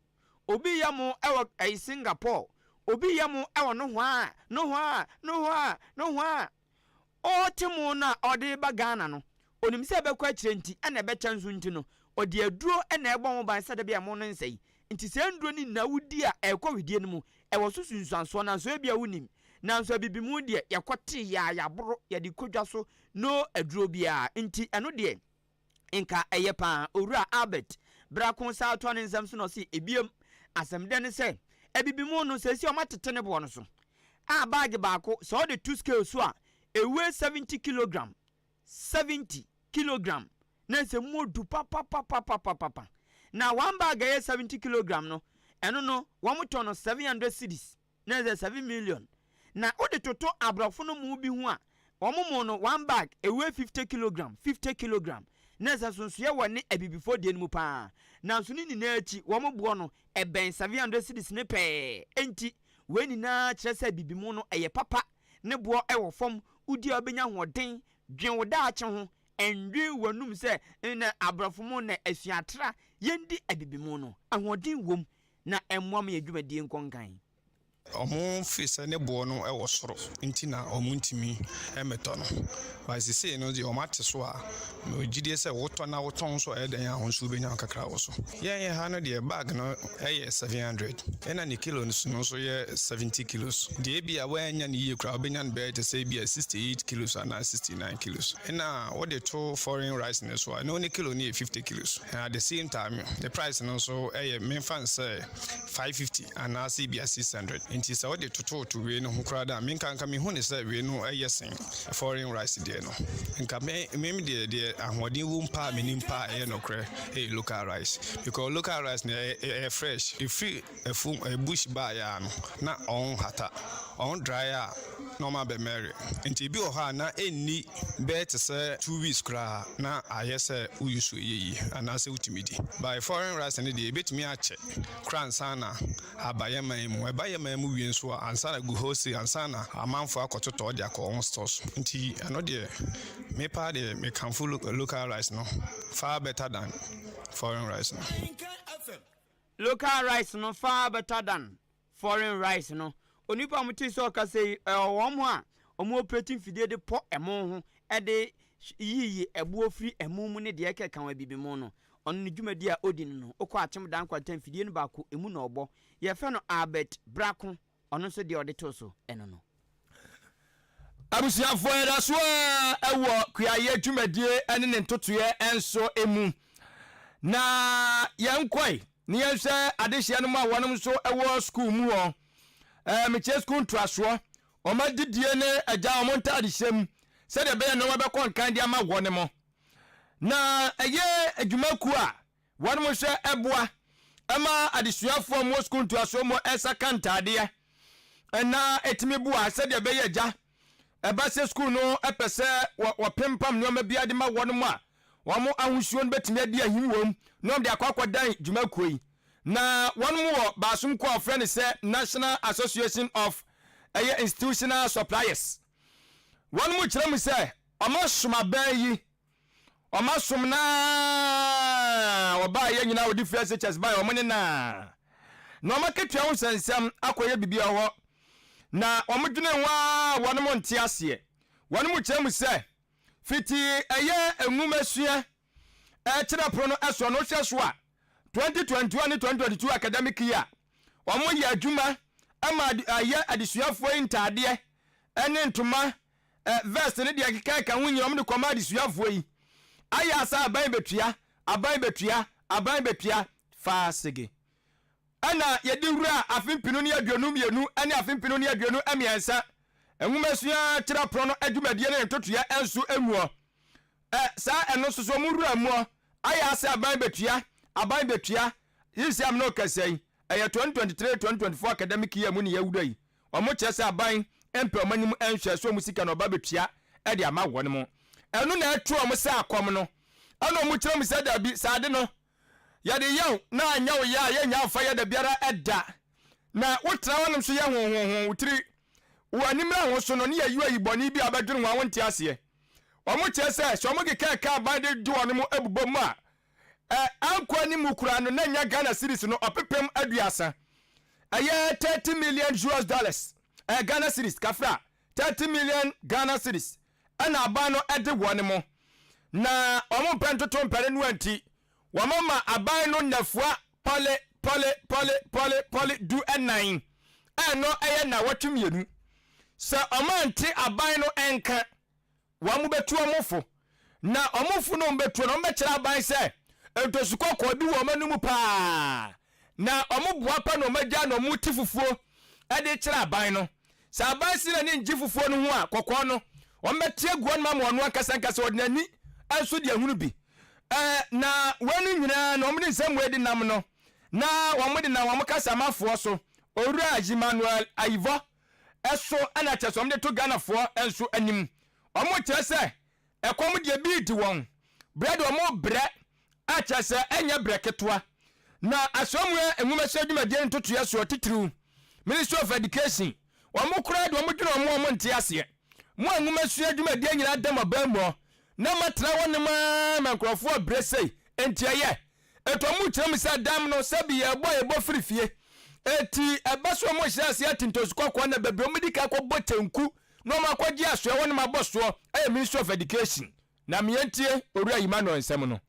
Obi yɛ mo wɔ ɛyi Singapore, obi yɛ mo wɔ nohoaa, nohoaa, nohoaa, nohoaa. Ɔɔte mo no a ɔde reba Ghana no, onim sɛ ɛbɛkɔ akyire nti ɛna ɛbɛkyɛ nso nti no, ɔde aduro na ɛbɔ ho ban sɛ dabi a mo no nsɛe. Nti saa nnuro no nyinaa wodi a ɛrekɔ wedeɛ no mu, ɛwɔ so sunsuansoɔ nanso ebia wonim. Nanso abibimu deɛ yɛkɔte yɛ a yɛaboro, yɛde kɔ dwa so, no aduro biara. Nti ɛno deɛ. Nka ɛyɛ paa. Owura Albert Brako san toa ne nsɛm so na ɔse, Ebiem, Asɛmdɛ ne sɛ, Abibimu no, seesei wɔatete ne boɔ no so a baage baako, sɛ wode to scale so a, ɛweigh 70 kilogram, 70 kilogram, na ɛsɛ mu du papapapapapa. Na one bag a ɛyɛ 70 kilogram no, ɛno no, wɔtɔn no 700 cedis. Na ɛsɛ 7 million. Na wode toto aborɔfo no mu bi ho a, wɔn mo no one bag ɛweigh 50 kilogram, 50 kilogram. Na ɛsɛ sonsoɛ wɔ ne abibifoɔ deɛ no mu paa. Nanso ne nyinaa akyi, wɔn boɔ no ɛbɛn 700 cedis ne pɛɛ. Enti wei nyinaa kyerɛ sɛ bibimu no ɛyɛ papa, ne boɔ ɛwɔ fam. Wodi a, wobɛnya ahoɔden. Dwen wo daakye ho, ɛndwen w'anum sɛ na aborɔfo mu na asuatra. Yɛndi abibimu no, ahoɔden wom na ɛmmoa ma yɛ dwumadie nkɔ nkan. Ɔmo firi sɛ ne boɔ no wɔ soro nti na ɔmo ntumi mmɛtɔ no. But seesei no deɛ, ɔmo ate so a, gyidie sɛ wotɔ na wotɔn nso ɛyɛ dɛn a, wo nso wobɛnya kakra wɔ so. Yɛn yɛ ha no deɛ, bag no ɛyɛ 700, ɛna ne kilo no nso yɛ 70 kilos. Deɛ ebi a wɔanya no yie koraa, wobɛnya no bɛyɛ te sɛ ebi a 68 kilos anaa 69 kilos. Ɛna wode to foreign rice no so a, ɛno ne kilo no yɛ 50 kilos, and at the same time the price no nso ɛyɛ, memfa nsɛ 550 anaasɛ ebi a 600. Nti sɛ wode tototo wei no ho koraa da a, menka nka mehu ne sɛ wei no ɛyɛ sen foreign rice deɛ no. Nka me mem deɛ ahoɔden wɔ mu paa, menim paa, ɛyɛ nokorɛ, ɛyɛ local rice, because local rice no ɛyɛ fresh, ɛfiri ɛfum ɛyɛ bush baeɛ a no na ɔn hata, ɔn dry a na ɔma bɛmɛre. Nti ebi wɔ hɔ a na ɛnni bɛyɛ te sɛ 2 weeks koraa na ayɛ sɛ woyi so ɛyɛ yie anaasɛ wotumi di. But foreign rice no deɛ, ebɛtumi akyɛ koraa ansa na aba yɛ man mu. Ɛba yɛ man mu wie nso a, ansa na gu wholesale, ansa na amanfoɔ akɔtotɔ de akɔ wɔn stores. Nti ɛno deɛ, me paa deɛ, mekamfo local rice no far better than foreign rice no. Local rice no far better than foreign rice no. Onipa a wɔte sɛ ɔkasa yi, ɛwɔ wɔn a wɔn operate mfidie de pɔ ɛmo ho, ɛde yiyi ɛboɔ firi ɛmo mu ne deɛ ɛkeka wɔn abibi mu no, ɔno ne dwumadi a ɔdi no no okɔ Akyem Dan Kwanta mfidie no baako emu na ɔbɔ. Yɛfɛ no Albert Brako. Ɔno nso deɛ ɔde to so ɛno no. Abusuafoɔ, yɛda so a ɛwɔ kuayɛ dwumadie ne ne ntotoeɛ nso mu, na yɛnkɔe ne yɛnhwɛ adehyeɛ no mu a wɔnom nso wɔ sukuu mu hɔ. Mekyerɛ sukuu ntoasoɔ, wɔn adidie ne agya wɔn ntadehyɛ mu, sɛdeɛ ɛbɛyɛ nneɛma bɛkɔ nkan de ama wɔn mo. Na ɛyɛ adwumakuo a wɔnom hwɛ ɛboa ɛma adesuafoɔ mu wɔ sukuu ntoasoɔ mu ɛnsa ka ntaadeɛ, ɛna ɛtumi boa sɛdeɛ ɛbɛyɛ agya ɛba sɛ sukuu no ɛpɛ sɛ wɔpempam nneɛma bi ade ma wɔn a wɔn ahosuo no bɛtumi adi ahim wɔm na wɔn de akɔ akɔdan dwumakuo yi. Na wɔn mu wɔ baasom ko a wɔfrɛ no sɛ National Association of ɛyɛ Institutional Suppliers. Wɔn mu kyerɛ mu sɛ wɔn asom abɛn yi, wɔn asom naa wɔbaa yɛ nyinaa wɔde free SHS baa wɔn ne naa na wɔn akatua ho nsɛnsɛm akɔyɛ biribi wɔ hɔ, na wɔn dwene ho a wɔn mo nte aseɛ. Wɔn mu kyerɛ mu sɛ fiti ɛyɛ nwumasua ɛkyerɛ pono no ɛsoɔ no, wohwɛ so a, 2021 ne 2022 academic year, wɔn yɛ adwuma ɛma ɛyɛ adesuafoɔ yi ntaadeɛ ɛne ntoma, vest ne deɛ keka ka ho nyina, wɔn de kɔma adesuafoɔ yi. Ayɛ asa aban bɛtua, aban bɛtua, aban bɛtua faasege. Ɛna yɛde wura afe 2022 ne afe 2023 nwomasua kyerɛ pono no adwumadie ne ntotoeɛ nso muɔ ɛ saa ɛno nso so ɔmo wura muɔ ayɛ ase aban bɛtua, aban bɛtua. Yisi am no kɛsɛ yi, ɛyɛ 2023 2024 academic year mu ne yɛwura yi. Ɔmo kyerɛ sɛ aban mpɛ ɔmo anim nhwɛ so ɔmo sika na ɔba bɛtua ɛde ama wɔn mo. Ɛno na ɛto ɔmo sɛ akɔm no. Ɛna ɔmo kyerɛ mu sɛ dabi, saa ade no yɛde yɛw na anyɛ wo yɛ a, yɛnya mfa yɛ da biara ɛda. Na wotena hɔnom so yɛ hohoho wo tiri wɔ animra ho so no ne yɛyi ayi bɔne bi a wobɛdwene ho a wonte aseɛ. Ɔmo kyerɛ sɛ sɛ ɔmo keka ɛka aban de de wɔn mo abobɔ mu a, ɛ ankɔ anim koraa no na nya Ghana cedis no 30,000,000, ɛyɛ 30 million US dollars, ɛ Ghana cedis kafra, 30 million Ghana cedis ɛna aban no ɛde wɔn mo. Na wɔn mpɛ ntoto mpɛre no anti wɔn ama aban no nnafua pɔle pɔle pɔle pɔle pɔle 14, ɛno ɛyɛ nnawɔtwe 2. Sɛ wɔn ante aban no ɛnka, wɔn bɛtu wɔn fo, na wɔn fo no wɔn bɛtu no, wɔn bɛkyerɛ aban sɛ ntosu kɔkɔɔ bi wɔ wɔn anim paa. Na wɔn boa pa na wɔn agya na wɔn te fufuo de kyerɛ aban no. Sɛ aban si n'ani ngye fufuo no ho a, kɔkɔɔ no, wɔn bɛte agu hɔnom ama ɔno ankasa ankasa ɔde n'ani nso de ahunu bi. Ɛɛ, na wei no nyinaa na wɔn de nsɛm wei de nam no, na wɔn de nam wɔn kasamafoɔ so, Owura Emmanuel Ayivɔ so na kyerɛ sɛ wɔn de to Ghanafoɔ nso anim. Wɔn kyerɛ sɛ Ɛkɔm deɛ bi redi wɔn, brɛ deɛ wɔrebrɛ a kyerɛ sɛ ɛnyɛ brɛ ketewa. Na Asoɛmmoa Nwomasua Dwumadie no ntotoeɛ soɔ titiriw, Ministry of Education, wɔn koraa deɛ wɔdwene wɔn a wɔnte aseɛ. Mo a nwomasua dwumadie nyinaa da mo abamuɔ na moatena hɔnom ara ma nkurɔfoɔ rebrɛ sei, enti ɛyɛ? Enti wɔrekyerɛ mu sɛ dam no sɛbi yɛrebɔ a yɛbɔ firi fie. Enti ɛba sɛ wɔrehyɛ aseɛ ate ntosu kɔkɔɔ na baabi a wɔdi kan kɔbɔ kyenku na wɔn akɔgye asoɛ hɔ nom abɔ soɔ ɛyɛ Ministry of Education. Na me yɛntie Owura Emmanuel nsɛm no.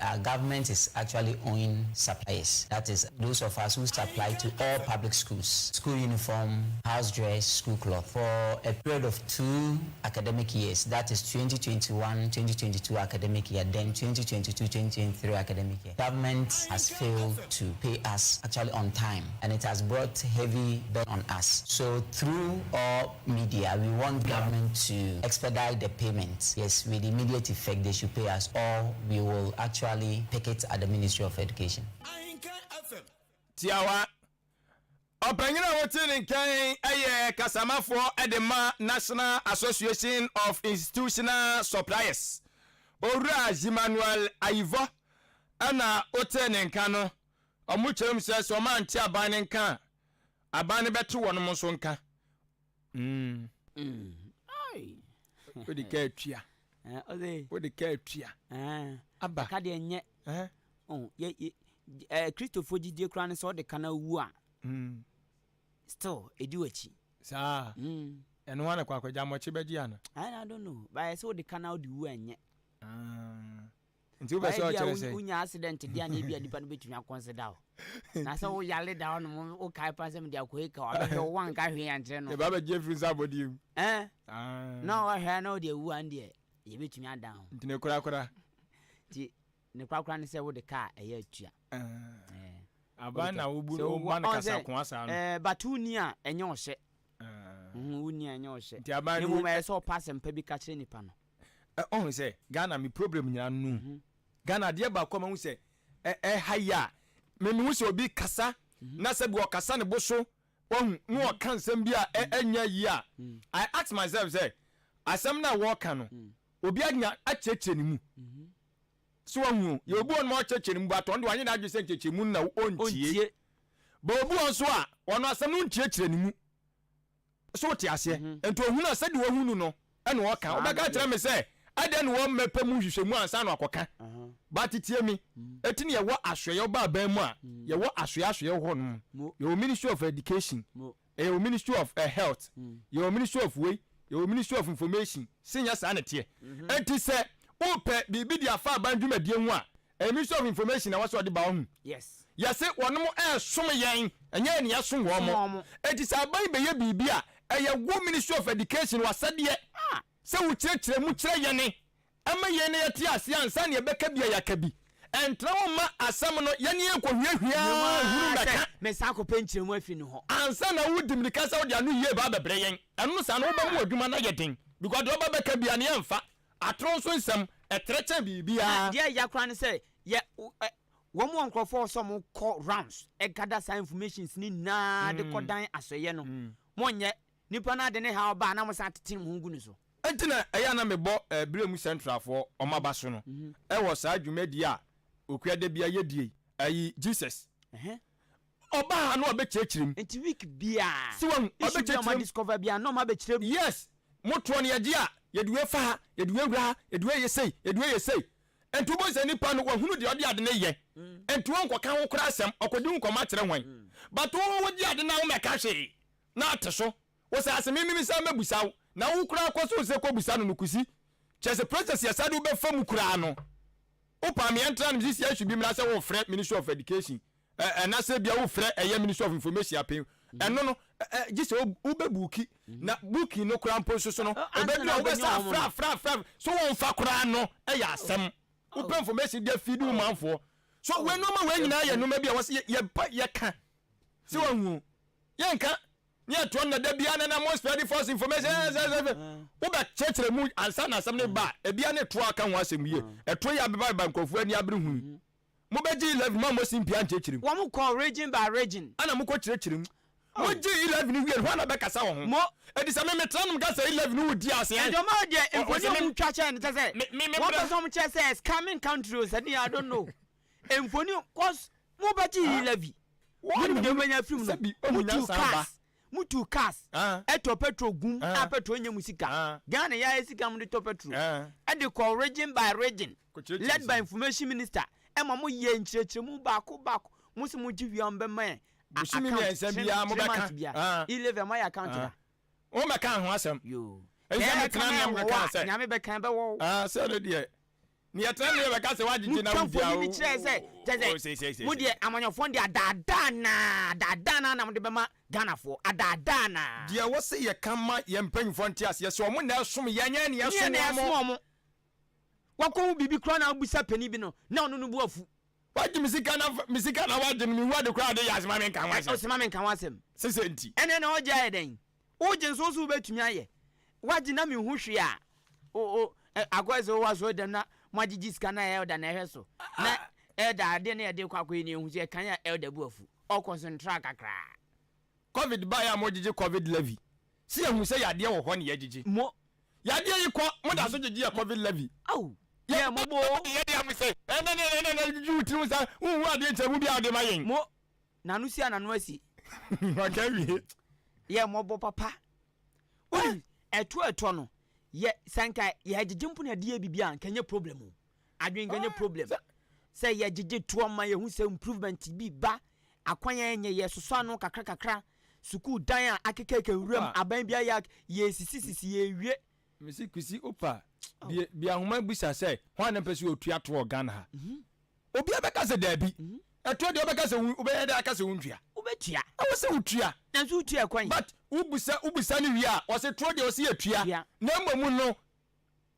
Our government is actually owing suppliers, that is, those of us who supply to all public schools, school uniform, house dress, school cloth, for a period of two academic years, that is 2021-2022 academic year, then 2022-2023 academic year. Government has failed to pay us actually on time, and it has brought heavy burden on us. So through all media, we want government to expedite the payment. Yes, with immediate effect, they should pay us, or we will actually pick it at the Ministry of Education. Tiawa, Ɔpanyin a wotee ne nka yi yɛ kasamafoɔ de ma National Association of Institutional Suppliers, Owura Emmanuel Ayivɔ na wotee ne nka no. Wɔkyerɛ mu sɛ sɛ wɔante aban no nka a, aban no bɛte wɔn nso nka. Mm. Wode ka atua. Wode ka atua. Aba. Ka deɛ nyɛ. Oh, yɛ yɛ eh, Kristofoɔ gyidie koraa ne sɛ ɔde ka na wu a. Mm. Still, ɛdi w'akyi. Saa. Mm. Ɛno ho ana kwakwagya mmɔkye bɛgye ana? I, I don't know. But ɛsɛ wode ka na wode wu a ɛnyɛ. Ah. Nti wopɛ sɛ ɔkyerɛ sɛ. Wonya accident deɛ a na ebi a nipa no bɛtumi akɔnsida wo. Na sɛ woyare da hɔ nom wokae pa sɛ mede akɔyi ka wabɛhwɛ wo wanka hwee ankyerɛ no. Yɛba bɛgye afiri nsa abɔdeɛ mu. Eh? Ah. Na wahwɛ na wode awu a deɛ yɛbɛtumi adan ho. Nti ne korakora. Nti ne korakora ne sɛ wode kaa ɛyɛ atua. Ah. Aban na wobu no woma no kasakoa saa no. Eh, but wonni a ɛnyɛ ɔhyɛ. Wonni a ɛnyɛ ɔhyɛ. Nti aban no. Mmom ɛyɛ sɛ ɔpa asɛmpa bi ka kyerɛ nipa no. Ɔhu sɛ Ghana me problem nyinaa no mhm. Ghana adeɛ baako a mahu sɛ ɛha yi a me mehu sɛ obi kasa mhm. na sɛ bi ɔkasa ne bo so wahu na mhm. ɔka nsɛm bi a ɛnyɛ yi a I ask myself sɛ asɛm no a wɔka no obi anya akyerɛkyerɛ ne mu so wahu o yɛ obi wɔn ma ɔkyerɛkyerɛ ne mu but ɔno de wanyɛ n'adwene sɛ nkyerɛkyerɛ mu na ɔntie but obi wɔn nso a ɔno asɛm no nkyerɛkyerɛ ne mu So wote aseɛ? Nti ohunu a sɛdeɛ wahunu no ɛna ɔka. Wobɛka akyerɛ me sɛ adɛn na wɔmmɛpɛ mu nhwehwɛmu ansa na wakɔka? But tie me, eti na yɛwɔ asoɛeɛ, woba aban mu a, yɛwɔ asoɛeɛ asoɛeɛ wɔ hɔnom. Yɛwɔ Ministry of Education, yɛwɔ Ministry of Health, yɛwɔ Ministry of wei, yɛwɔ Ministry of Information. Se nyɛ saa na ɛteɛ. Enti sɛ wopɛ biribi de afa aban dwumadie ho a, Ɛyɛ ministry of information na ɛwɔ sɛ ɔde ba ɔhu. Yes. Yɛse wɔnom ɛɛsom yɛn ɛnyɛ yɛn na yɛsom wɔn. Enti sɛ aban bɛyɛ biribi a ɛyɛ wo ministry of education wasɛdeɛ sɛ wo kyerɛkyerɛ mu kyerɛ yɛne ɛma yɛn na yɛte aseɛ ansa na yɛbɛka bi a yɛaka bi. Ɛntra hɔ mma asɛm no yɛne yɛn kɔ hwiahwia hunu mmɛka. Mesan akɔpɛ nkyerɛmu afiri ne hɔ. Ansa na wodi mirika sɛ wode ano yie ba abɛbrɛ yɛn. Ɛno no saa no wobɛma w'adwuma no ayɛ den because deɛ ɔba bɛka biara no yɛmfa. Atoro nso nsɛm, ɛtrɛ kyɛn biribiara. Na deɛ ɛya koraa ne sɛ, yɛ wɔn wɔ nkorɔfoɔ sɛ wɔn kɔ rounds gather saa informations no nyinaa de kɔ dan asɔeɛ no. Mo nyɛ, nipa no ade ne haw ba a na mo san tete mo ho gu ne so. Enti na ɛyɛ a na mebɔ Biremu Centralfoɔ wɔn aba so no wɔ saa dwumadie a Okua da biara yɛdie yi, ayi Jesus. Ɔba ha na ɔbɛkyerɛkyerɛ mu. Nti week biaa So wahu? issue bi a Ɔbɛkyerɛkyerɛ ɔma mu. discover biaa na ɔma bɛkyerɛ mu. Yes, mo toɔ no yɛgye a, yɛde wei fa ha, yɛde wei wura ha, yɛde wei yɛ sei, yɛde wei yɛ sei. Nti wobɛhu sɛ nipa no wahunu deɛ ɔde ade no yɛ. Nti wonkɔka ho koraa asɛm, ɔkɔdi ho nkɔmmɔ akyerɛ hwan? But wo wogye ade no a wommɛka hwee na ate so. Wo saa se me mimisa mɛbusa wo, na wo koraa kɔ so sɛ kɔbusa no no kusi. Kyerɛ sɛ process yɛsa de wobɛfa mu koraa no, wopaa me yɛntra no sisi issue bi mmra sɛ wofrɛ Ministry of Education ɛna sɛ bia wofrɛ ɛyɛ Ministry of Information apen ɛno no gye sɛ wobɛbuki na booking no koraa mpo nso so no ɛbɛduru a wobɛsa afra afra afra so wɔmfa koraa no ɛyɛ asɛm. Wopɛ information de afidi wo manfoɔ. So wei nneɛma wei nyinaa yɛ nneɛma bi a wɔsɛ yɛ yɛka sɛ wɔn hu yɛnka ne yɛtoɔ no na da biara na na mo spread false information wobɛ kyerɛkyerɛ mu ansa na asɛm no ba a ebia ne toɔ aka ho asɛm yie ɛtoɔ yɛ abeba ba nkurɔfoɔ ani abere hu yi mobɛgye 11 mo a mosi mpia nkyerɛkyerɛ mu. Wɔn kɔ region by region. Ɛna mokɔ kyerɛkyerɛ mu. Mogye 11 wie no hwan na bɛkasa wɔ ho? Mo. Eti sɛ me metra nom ka sɛ 11 no wodi ase Ɛnti ɔmo deɛ mfoni a ɔmo twa kyerɛ no kyɛ sɛ wɔn pɛ sɛ ɔmo kyerɛ sɛ scamming country o sɛ deɛ I don't know mfoni cause mo bɛ gye 11 mo nim deɛ mo bɛ nya firi mu no mo tu cars mo tu cars ɛtɔ petrol gum a petrol nyɛ mo sika Ghana yɛ ayɛ sika mo de tɔ petrol ɛde kɔ region by region led by information minister ɛma mo yɛ nkyerɛkyerɛmu baako baako mo sɛ mo gye wia mo bɛ ma yɛn Bosome mmiɛnsa biara mo bɛka. Bia e-levy mo ayɛ account da. Wo mɛka ho asɛm. Yoo. Ɛsɛ me tena ne mo ka sɛ. Nyame bɛka bɛwɔ wo. Ah sɛ no deɛ. Ne yɛ tena ne yɛ bɛka sɛ wagyegye na wo bia o. Mutwa mfoni kyerɛ sɛ kyɛ sɛ mo deɛ amanyɔfoɔ deɛ adaadaa naa adaadaa naa na mo de bɛma Ghanafoɔ adaadaa naa. Deɛ wɔ se yɛ ka ma yɛn mpanyinfoɔ nte aseɛ sɛ ɔmo na ɛsom yɛn nyɛ ne yɛsom wɔn. Wakɔ ho biribi koraa na wobisa panin bi no na ɔno no bo afu. Wagye me sika na me sika na wagye no mehu ade koraa ade yɛ asema me nka ho asɛm. Ɔsema me nka ho asɛm. Sese nti. Ɛnɛ na ɔgye ayɛ dɛn? Wogye nso wo so wobɛtumi ayɛ. Wagye na mehu hwee a o o akɔyɛ sɛ wowɔ asɔre dɛm na moagyegye sika na elder na ɛhwɛ so. Na elder adeɛ na yɛde kɔ akɔyɛ ni ehu sɛ ɛkan a elder bu afu. Ɔkɔ so ntra kakraa. Covid baeɛ a mogyegye covid levy. Sɛ yɛhu sɛ yadeɛ wɔ hɔ ne yɛgyegye. Mo. Yadeɛ yi kɔ, mo da so gyegye yɛ covid levy. Ao! Yɛ mmɔbɔ o. Yɛ deɛ mo sɛ, ɛnɛ ne ɛnɛ na gyegye wo tirim sa, wonhu adeɛ nkyerɛmu biara wode ma yɛn. Mo. N'ano si a n'ano asi. Waka awie. Yɛ mmɔbɔ papa. Wonim, ɛtoɔ ɛtoɔ no, yɛ, sɛ anka yɛgyegye mpo na yɛde yɛ biribi a, anka ɛnyɛ problem o. Adwene nka nyɛ problem. Sɛ yɛgyegye toɔ ma yɛhu sɛ improvement bi ba, akwan a ɛnyɛ yɛsosɔ ano kakra kakra, sukuu dan a akekaka nwuram, aban bi ayɛ yɛsisisisi yɛwie. Mese Kwesi Opa bie bie ahoma bisa sɛ hwan na mpɛ sɛ ɔtua toɔ wɔ Ghana ha? Obiara bɛka sɛ daabi. Ɛtoɔ deɛ wobɛka sɛ wobɛyɛ dɛ aka sɛ wontua. Wobɛtua. Ɛwɔ sɛ wotua. Nanso wotua kwan. But wobisa wobisa no wie a ɔse toɔ deɛ ɔse yɛtua. Na mmom no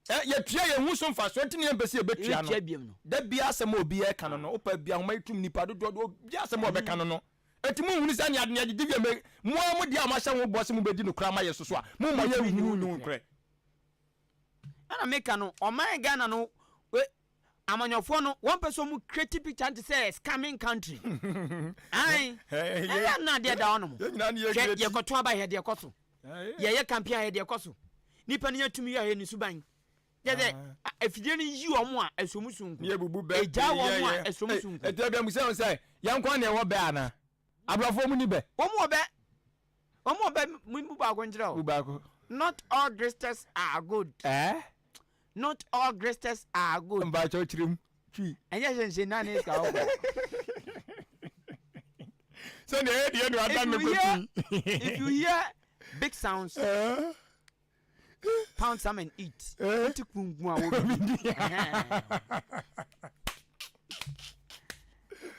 Ɛ, yɛtua yɛn ho so mfasoɔ nti na yɛmpɛ sɛ yɛbɛtua no. Yɛbɛtua biom no. Da biara asɛm a obiara reka no no, wopɛ bia ahoma yi tum nnipa dodoɔ de obiara asɛm a ɔbɛka no no. Enti monhunu sɛ nea nea gyegye wie me, mo ara mo deɛ a moahyɛ ho bɔ sɛ mobɛdi nokorɛ ama yɛn so so a, momma Montumi nni ho yɛnhunu nokorɛ. nokorɛ. Ɛna meka no, ɔman Ghana no, we, amanyɔfoɔ no, wɔn pɛ sɛ wɔn create picture no te sɛ scamming country. Ae, ɛyɛ na adeɛ da hɔ nom. Yɛn nyinaa ne yɛ Hwɛ, create. yɛkɔto aba yɛ deɛ ɛkɔ so. Yɛyɛ campaign a yɛ deɛ ɛkɔ so. Nipa no nya tumi yɛ a yɛ ne suban. Kyɛ sɛ, afidie no yi wɔn a ɛsɔ mu sonko. Ne yɛbubu bɛ. Ɛgyaa wɔn a ɛsɔ mu sonko. Ɛtɛ bia mu sɛ sɛ yɛn nko na ɛwɔ bɛ anaa? Aborɔfoɔ mu ni bɛ. Wɔn wɔ bɛ. Wɔn wɔ bɛ mu baako nkyerɛ o. Mu baako. Not all gristers are good. Eh? Not all gristers are good. Mpakyɛw kyerɛ mu. Twi. Ɛnyɛ hyɛnhyɛn na ne sika ɔkɔ. Sɛ deɛ ɛyɛ deɛ na wada ne kɔ twi. If you hear big sounds, eh? pound some and eat. Eh? Wote kungun a wobi.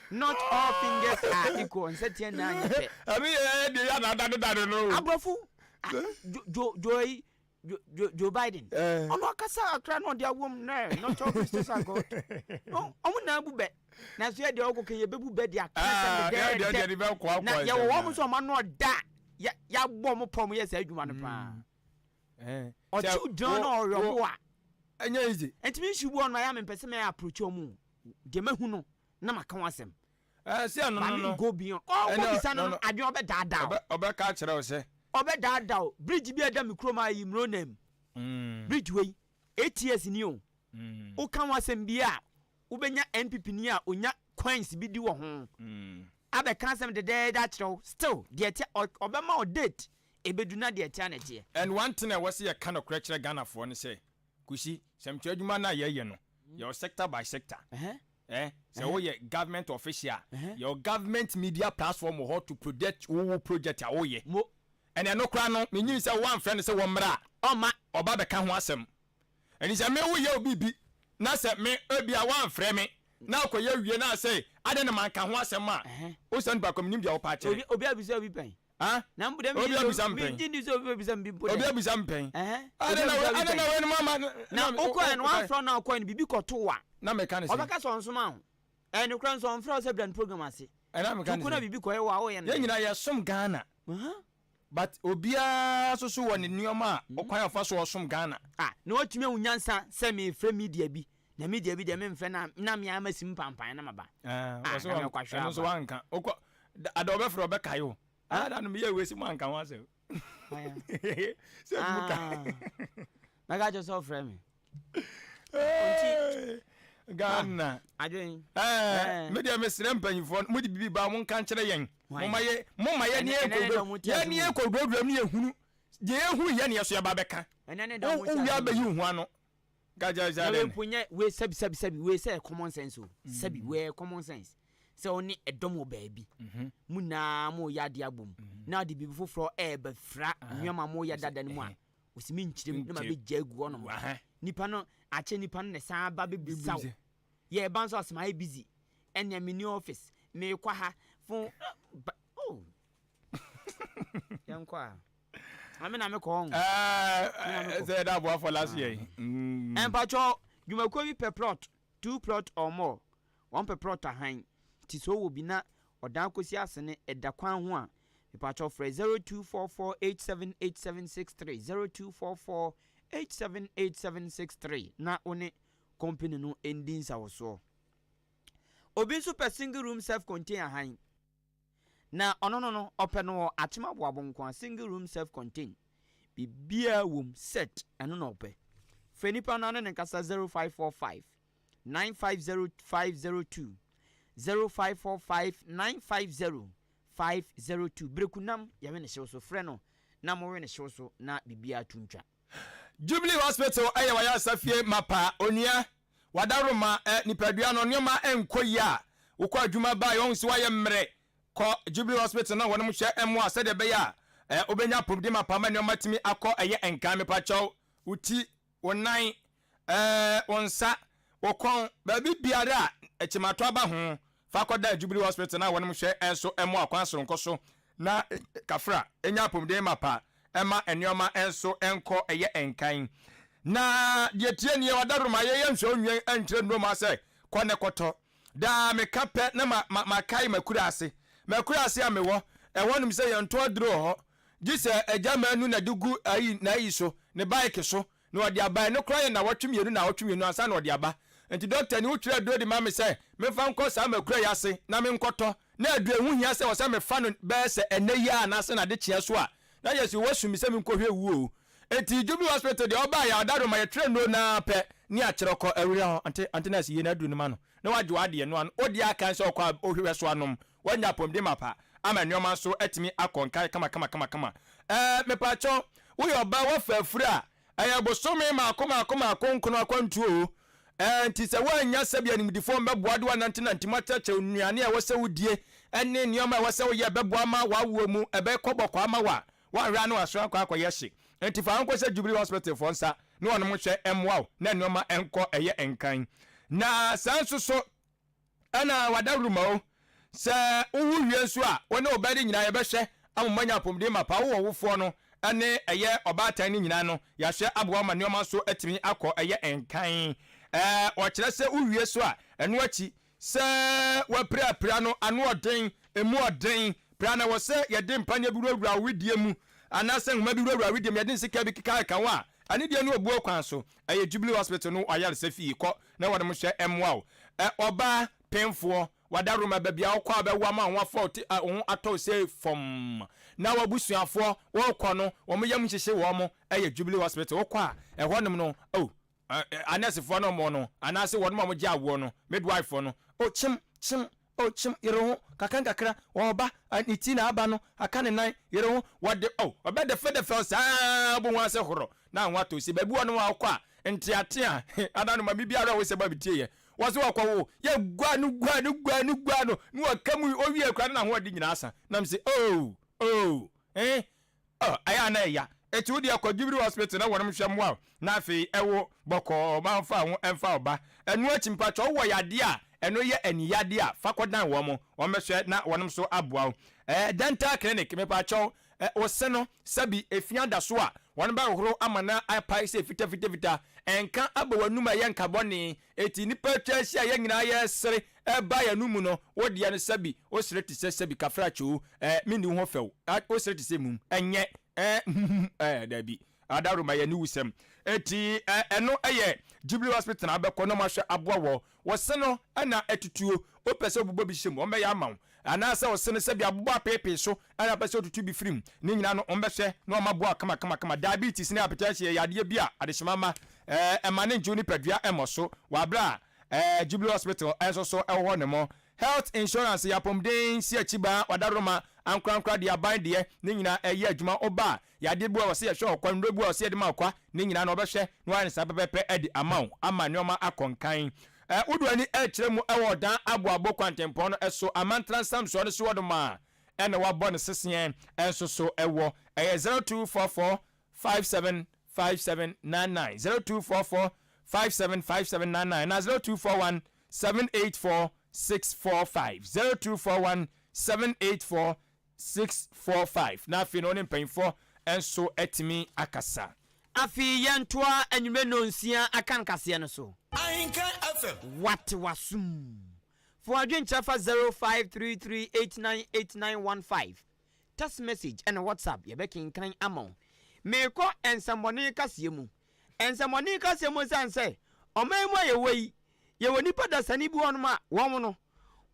Not all fingers are equal. Nsɛteɛ na anyɛ pɛ. Ɛne yɛ deɛ yɛ na adane dane no. Aborɔfo jo jo yi Joe, Joe Biden. Eh. Ɔno akasa akra na ɔde awom nɛ not all Christians are God. Ɔmo na abu bɛ. Nanso yɛ deɛ ɔkɔ kɛ yɛbɛbu bɛ de aka sɛ ne dɛɛdɛ. Na yɛwɔ wɔn nso ɔmo ano ɔda yɛabɔ ɔmo pɔ ɔmo yɛ saa adwuma no paa. Mm. Ɔkyew gyina na ɔyɔbo a. Ɛnyɛ easy. Ntumi nsi bu ɔno ayɛ a mempɛ sɛ mɛ approach ɔmo. Deɛ mahu no na maka ho asɛm. Ɛɛ sɛ ɛno no no. Go beyond. Ɔ kɔ bisa no no adwene ɔbɛ daadaa o. Ɔbɛ ka akyerɛ wo sɛ. Ɔbɛ daadaa o. Bridge bi a ɛda me kurom a yi Mronam. Mm. Bridge wei ATS ni o. Mm. Wo ka ho asɛm bi a wobɛnya NPP ni a onya coins bi di wɔ ho. Mm. Abɛka asɛm dedɛɛdɛ akyerɛ wo still deɛ ɛteɛ ɔbɛma wo date ebedu na deɛ ɛteɛ na ɛteɛ. And one thing a ɛwɔ sɛ yɛka nokorɛ kyerɛ Ghanafoɔ ne sɛ, Kusi, sɛmtwerɛ adwuma no a yɛyɛ no, yɛwɔ sector by sector. Eh, sɛ woyɛ government official a, yɛwɔ government media platform wɔ hɔ to project wo wo project a woyɛ. Mo. Ɛna ɛno koraa no, menyini sɛ woamfrɛ no sɛ wɔmmra a, Ɔmma. ɔba bɛka ho asɛm. Ɛnti sɛ me woyɛ obi bi na sɛ me ebia woamfrɛ me na akɔyɛ wie na sɛ adɛn na manka ho asɛm a, wo saa nipa korɔ menim deɛ wopɛ akyerɛ. Obi, obi abisa obi pɛn. Ah? Na mpo dɛ Obi abisa me pɛn. Megye ndi sɛ obi bɛbisa me bi mpo dɛ. Obi abisa me pɛn. Ɛhɛn. Adɛn na wei, adɛn na wei no mama. Na wokɔɛ no wamfrɛ no a wokɔɛ no biribi kɔto wo a. Na meka ne sɛ. Ɔbɛka sɛ ɔnsoma wo. Ɛɛ nokorɛ nso ɔmfrɛ wo sɛ bra ne program ase. Ɛna meka ne sɛ. Na biribi kɔyɛ wo a woyɛ no dɛn? Yɛn nyinaa yɛsom Ghana. But obiara nso so wɔ ne nneɛma a ɔkwan a ɔfa so ɔsom Ghana. Ah na watumi ahu nyansa sɛ mefrɛ media bi na media bi deɛ memfrɛ na na me ara masi mu pampan na maba. Ah Ah ɔsɛ na wan mekɔhwɛ ɛno nso aba. wanka wokɔ da ada ɔbɛfrɛ ɔbɛkae wo ah da no meyɛ wei si mo anka ho asɛm Hwan a? sɛ mu ka Ah mɛka kyerɛ sɛ ɔfrɛ me. Hey, Ghana. Ah, adwen. Eh, eh. Me deɛ mesrɛ mpanyinfoɔ no, mo de bibi ba mo nka nkyerɛ yɛn. Mo ma yɛ, mo ma yɛ ne yɛ kɔ yɛ ne yɛ kɔ wurawura mu ne yɛ hunu. Deɛ yɛ hunu yɛ ne yɛ so yɛ ba bɛka. Wo wo wia bɛyi wo ho ano. Gagya gya dɛ. Na nyɛ wei sɛbi sɛbi sɛbi wei sɛ common sense o. Mm. Sɛbi wei common sense. Sɛ wo ne ɛdɔm wɔ baabi. Mhm. Mu nyinaa mo yɛ adeɛ abom. Mhm. Na ɔde biribi foforɔ ɛɛbɛfra ah. nneɛma mo yɛ dada no mu a. Ɔsi me nkyerɛ mu na ma bɛ gya agu hɔ nom. Nipa no akyɛ nipa no na san ba bɛ bisa wo. Yɛ ba nso asɛm ayɛ busy. Ɛnea me ni office, me kɔ ha, phone ba oh. Yɛn kɔ a. Ame na me kɔ ɔn. Ɛɛ sɛ yɛda aboafo last year yi. Mpatsɔ dwumakuo bi pɛ plot, two plot or more. Wɔn pɛ plot ahan. Nti sɛ ɔwɔ bi na ɔdan kɔsi asene ɛda kwan ho a, Mepakyɛw frɛ 0244878763, 0244878763 na wo ne company no ndi nsawɔsoɔ. Obi nso pɛ single room self contain ahan na ɔno no no ɔpɛ no wɔ Akyem Aboabo nko a, single room self contain biribiara wom set ɛno na ɔpɛ. Frɛ nipa no na ne nkasa 0545 950502, 0545 950 502 Berekunam yɛwe ne hyew so frɛ no na mowe ne hyew so na biribiara to ntwa. Jubilee Hospital yɛ w'ayaresa fie mapa onua. W'adaworoma ɛ nipadua no nneɛma nkɔ yie a, wokɔ adwuma ba a yɛhu sɛ woayɛ mmerɛ. Kɔ Jubilee Hospital na wɔnom hwɛ mmoa sɛdeɛ ɛbɛyɛ a ɛ wobɛnya apɔmuden mapa ma nneɛma atumi akɔ ɛyɛ nkan. Mepakyɛw wo ti, wo nan, ɛɛ wo nsa, wo kɔn, baabi biara a kyimatɔ aba ho, fa kɔda Jubilee Hospital na wɔnom hwɛ nso mmoa kwan soronko so na kafra nya apɔmuden mapa ma nneɛma nso nkɔ ɛyɛ nkan. Na deɛ tie nie, ɔdaroma yɛyɛ nhwɛ onwɛn nkyerɛ nnuroma sɛ kɔ ne kɔtɔ. Daa meka pɛ na ma ma makae m'akuraase. M'akuraase a mewɔ, ɛhɔnom sɛ yɛntɔ aduro wɔ hɔ. Gye sɛ agya Manu na de gu ayi n'ayi so, ne bike so, na ɔde aba. Ɛno koraa yɛ nnawɔtwe mmienu nnawɔtwe mmienu ansa na ɔde aba. Nti dɔkta ni wotwerɛ aduro de ma me sɛ memfa nkɔ saa m'akura yi ase na menkɔtɔ. Na aduro ɛho hia sɛ ɛwɔ sɛ mefa no bɛyɛ sɛ ɛnnɛ yi ara anaasɛ n'adekyeɛ so a, na kyerɛ sɛ wɔasu me sɛ menkɔhwɛ wuo o. Nti Jubilee Hospital deɛ ɔbaeɛ a ɔda Roma yɛtwerɛ nnuro no ara pɛ ne akyerɛ kɔ awura hɔ ante ante nurse yie na aduro no ma no na wagye w'adeɛ no ano wode aka sɛ ɔkɔ a wohwehwɛ so anom wanya apɔmuden mapa ama nnoɔma nso atumi akɔ nkae kama kama kama kama ɛɛ mepakyɛw woyɛ ɔbaa woafa afuru a ɛyɛ bosome maako maako maako nkono akwantuo o ɛɛ nti sɛ woannya sɛbi animdifoɔ mbɛboa de woanantenante mu akyerɛkyerɛ nnuane a ɛwɔ sɛ wodie ɛne nnoɔma a ɛwɔ sɛ woyɛ ɛbɛboa ma w'awoɔ mu ɛbɛkɔ bɔkɔ ama wo a Woanhwɛ a na w'aso akɔ akɔyɛ hye. Enti fa wo ho kɔhyɛ Jubilee Hospital foɔ nsa na wɔnom nhwɛ mmoa wo na nnoɔma nkɔ ɛyɛ nkan. Na saa nso so ɛna w'adawuruma o. Sɛ wowo wie nso a, wo ne wo ba no nyinaa yɛbɛhwɛ ama moanya apɔmuden mapa. Wo ɔwofoɔ no ne ɛyɛ ɔbaatan no nyinaa no yɛahwɛ aboa wo ma nnoɔma nso atumi akɔ ɛyɛ nkan. Ɛɛ wɔkyerɛ sɛ wowie so a, ɛno akyi Sɛ wapira pira no ano ɔden, emu ɔden, pira na ɛwɔ sɛ yɛde mpaneɛ bi wurawura wo wedeɛ mu anaasɛ nhoma bi wurawura wo wedeɛ mu, yɛde nsekaa bi keka ka ho a, ɛno deɛ ne obuo kwan so. Ɛyɛ Jubilee Hospital no ayaresa fie. Kɔ na wɔnom hwɛ mmoa wo. Ɛ, ɔbaa penfoɔ, wadaroma baabi a wokɔ a bɛwo ama wo ho afɔ wo te, wo ho atɔ wo sei fɔmm. Na w'abusuafoɔ, wokɔ no, wɔn yam nhyehye wɔn. Ɛyɛ Jubilee Hospital. Wokɔ a, ɛhɔnom no, oh, Anɛɛsefoɔ no wɔn no, anaase wɔnom a wɔgye awoɔ no, midwifefoɔ no, o kyem, kyem, o kyem, yere wo ho, kakra nkakra, ɔɔba, ne ti na aba no, aka ne nan, yere wo ho, wɔde, o, ɔbɛdɛfɛdɛfɛ wo saa, wobɛhu ara sɛ horɔ, na ho atɔ wo si. Baabi wɔ nom a wokɔ a, nteatea, ana no mame bi awerɛhosɛm a metieɛ, wɔse wɔkɔwo, yɛgua no, gua no, gua no, gua no, na wɔka mu, ɔwie koraa na n'ahoɔden nyinaa asa, na mese, oh, oh, eh, Oh, ɛyɛ a na ɛya. Enti wo deɛ kɔ Jubilee Hospital na wɔnom hwɛ mmoa wo, na afei ɛwo bɔkɔɔ ma mfa wo ho mfa wo ba. Ɛno akyi mpakyɛ wowɔ yadeɛ a ɛno yɛ ani yadeɛ a, fa kɔdan wɔn, wɔn bɛhwɛ na wɔnom nso aboa wo. Eh, dental clinic, mepakyɛw, eh, wo se no, sɛbi efia da so a, wɔn bɛhohoro ama no apae sɛ fitafitafita. Nka abɔ w'anum a ɛyɛ nka bɔne. Enti nnipa atwa ahyia a yɛn nyinaa yɛresere ɛreba yɛn ano mu no, wo deɛ no sɛbi wosere te sɛ sɛbi kafrakyoo, eh, menni wo ho fɛw, ah, wosere te sɛ mum, ɛnyɛ, eh, huhuhu, eh, dabi. Adaworoma yɛ aniwusɛm. Enti eh, ɛno yɛ Jubilee Hospital na wobɛkɔ na wɔahwɛ aboa wɔ. Wo se no na atutuo, wopɛ sɛ wobobɔ bi hyɛ mu, wɔbɛyɛ ama wo. Anaasɛ wo se no sɛbi abobɔ apeepee so na wopɛ sɛ wotutu bi firi mu, ne nyinaa no wɔbɛhwɛ na wɔaboa wo kamakamakama. Diabetes ne hypertension yɛ yadeɛ bi a adehyema mma eh, ɛma no ngye wo nipadua mmɔ so wɔ aberɛ a eh, Jubilee Hospital nso so wɔ hɔ nom. Health insurance yɛ apɔmuden si akyi baa, wadaroma, ankorankora deɛ, aban deɛ, ne nyinaa ɛyɛ adwuma. Woba a, Yadeɛ bi wɔ hɔ a wɔsɛ yɛhwɛ wɔ kwa, nnuro bi wɔ hɔ a wɔsɛ yɛde ma wɔ kwa, ne nyinaa no wɔbɛhwɛ na wɔayɛ no saa pɛpɛɛpɛ de ama wo ama nneɛma akɔ nkan. Ɛ, wode w'ani rekyerɛ mu wɔ ɔdan aboabo kwantempɔn no so, amantra nsamsoɔ no so hɔ nom a, ɛna wɔabɔ no seseɛ nso so wɔ. Ɛyɛ 0244 57 57 99, 0244 57 57 99 anaa 0241 784 645, 0241 784 645 na afei no wo ne mpanyimfoɔ nso atumi akasa. Afei yɛntoa anwummerɛ nnɔnsia akan kaseɛ no so. Ahenkan FM. Wate w'asom. Fa w'adwenkyerɛ fa 0533898915, text message ɛna WhatsApp yɛbɛkenkan ama wo. Merekɔ nsɛmmɔne kaseɛ mu. Nsɛmmɔne kaseɛ mu ɛsiane sɛ ɔman mu a yɛwɔ yi, yɛwɔ nnipa dasani bi wɔ hɔnom a wɔn no,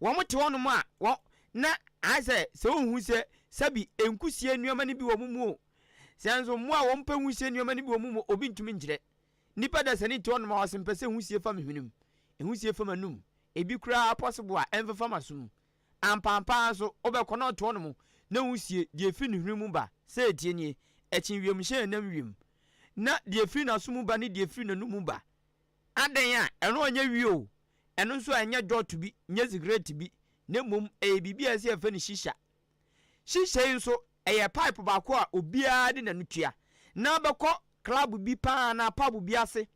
Wɔte hɔnom a, wɔ, na ayɛ sɛ, sɛ wohu sɛ, sɛbi, nkusie nneɛma no bi wɔ wɔn mu o, sɛ nso mmoa a wɔmpɛ nwusie nneɛma no bi wɔ wɔn mu o, obi ntumi nkyerɛ. Nnipa dasani te hɔnom a, ɔse, Mepɛ sɛ nwusie fa me hwenem, nwusie fa m'anum, ebi koraa possible a, ɛmfefa m'aso mu. Ampaampa ara nso, wobɛkɔ na ɔte hɔnom, na nwusie, deɛ ɛfiri ne hwene mu ba, sɛ ɛteɛ nie, ɛkyen wiemhyɛn ɛnam wiem, na deɛ ɛfiri n'aso mu ba ne deɛ ɛfiri n'anum mu ba. Adɛn a, ɛno ɔnyɛ wie o, ɛno nso ɛnyɛ dɔɔto bi, nyɛ sigaret bi, na mmom ɛyɛ biribi a ɛsɛ yɛfrɛ no shisha. Shisha yi nso, ɛyɛ pipe baako a obiara de n'ano tua. Na wobɛkɔ club bi paa anaa pub bi ase,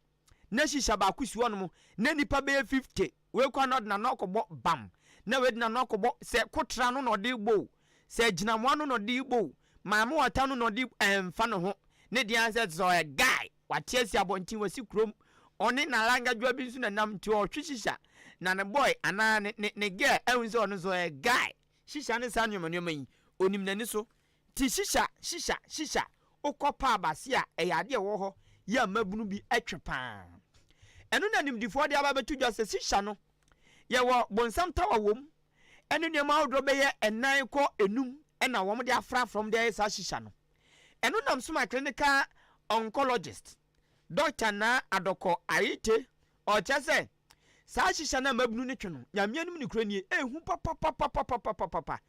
na shisha baako si hɔnom, na nnipa bɛyɛ 50, wei kɔ a na ɔde n'ano akɔbɔ bam, na wei de n'ano akɔbɔ, sɛ kotra no na ɔde rebɔ o, sɛ agyinamoa no na ɔde rebɔ o, maame wata no na ɔde, ɛmfa ne ho, ne deɛ ara sɛ ɔyɛ guy. Wate asi abɔnten, wasi kurom. Ɔne n'alangadwoa bi nso na nam nti ɔretwe shisha. Na ne boy anaa ne ne ne girl ahu sɛ ɔno nso ɔyɛ guy. Shisha ne saa nneɛma nneɛma yi, onim n'ani so. Nti shisha, shisha, shisha, wokɔ pub ase a, ɛyɛ adeɛ a ɛwɔ hɔ yɛ a mmabunu bi twe paa. Ɛno na animdefoɔ de aba abɛto dwa sɛ shisha no, yɛwɔ bonsam tawa wom ne nneɛma ahodoɔ bɛyɛ nnan kɔ enum na wɔde afrafra wɔn de ayɛ saa shisha no. Ɛno nam so ma clinical oncologist, Dɔkta Naa Adɔkɔ Ayite, ɔkyerɛ sɛ, saa shisha no a mmabunu no twe no, Nyame anim nokorɛ nie, ɛhu papapapapapapapa.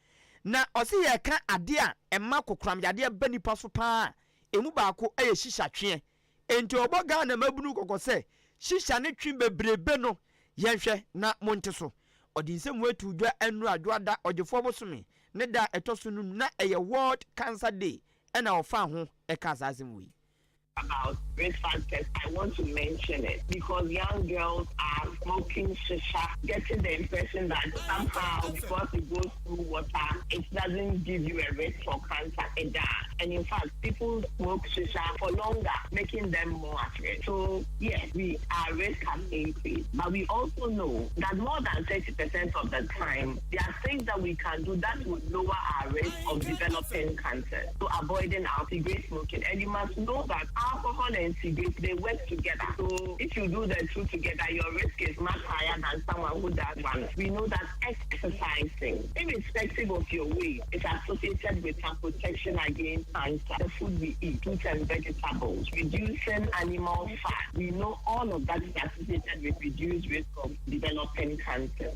Na ɔse yɛreka adeɛ a ɛma kokoram yadeɛ ba nipa so paa a, ɛmu baako yɛ shisha tweɛ. Enti ɔbɔ Ghana mmabunu kɔkɔ sɛ, shisha no twe bebrebe no, yɛnhwɛ na monte so. Ɔde nsɛm wei too dwa nnora Dwoada Ɔgyefoɔ bosome ne da a ɛtɔ so num na ɛyɛ World Cancer Day ɛna ɔfaa ho ɛkaa saa asɛm wei. About risk factors, I want to mention it because young girls are smoking shisha, getting the impression that somehow because it goes through water, it doesn't give you a risk for cancer. It does. And in fact, people smoke shisha for longer, making them more at risk. So, yes, we our risk has increased. But we also know that more than 30% of the time, there are things that we can do that would lower our risk of developing cancer. So, avoiding our cigarette smoking. And you must know that alcohol and cigarette, they work together. So, if you do the two together, your risk is much higher than someone who does one. We know that exercising, irrespective of your weight, is associated with some protection against cancer. The food we eat, fruits and vegetables, reducing animal fat. We know all of that is associated with reduced risk of developing cancer.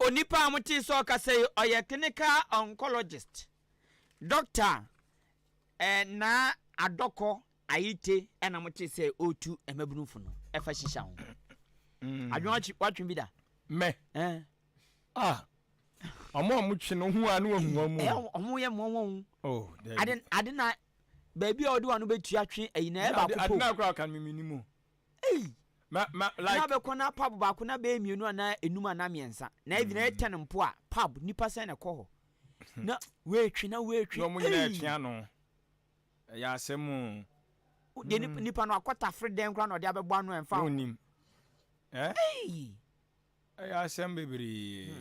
Onipa a motee sɛ ɔkasa yi, ɔyɛ clinical oncologist, Dɔkta eh, Naa Adɔkɔ Ayite ɛna motee sɛ ɔretu mmabunufo no ɛfa shisha ho. Mm. Adwene watwe bi da? Mɛ. Eh. Ah. Ɔmo a ɔmo twe no hu a ne wahu wɔn mu. Ɛyɛ ɔmo yɛ mmoa wɔn. Oh, ade ade na baabi a ɔde wɔn ano bɛtua twe ayi na ɛyɛ baako po. Ade na akora ɔka no mimi ni mu. Ei. Ma ma like. Na bɛkɔ na pub baako na bɛyɛ mmienu anaa enum anaa mmiɛnsa. Na ebi na ɛyɛ ten mpo a pub nipa sɛn na ɛkɔ hɔ. Na weetwe na weetwe. Na ɔmo nyinaa ɛtwe ano. Ɛyɛ asɛm o. Deɛ nipa no akɔtafere dɛn koraa na ɔde abɛbɔ ano ɛmfa ho. Wonnim. Eh? Ei! Ɛyɛ asɛm bebree.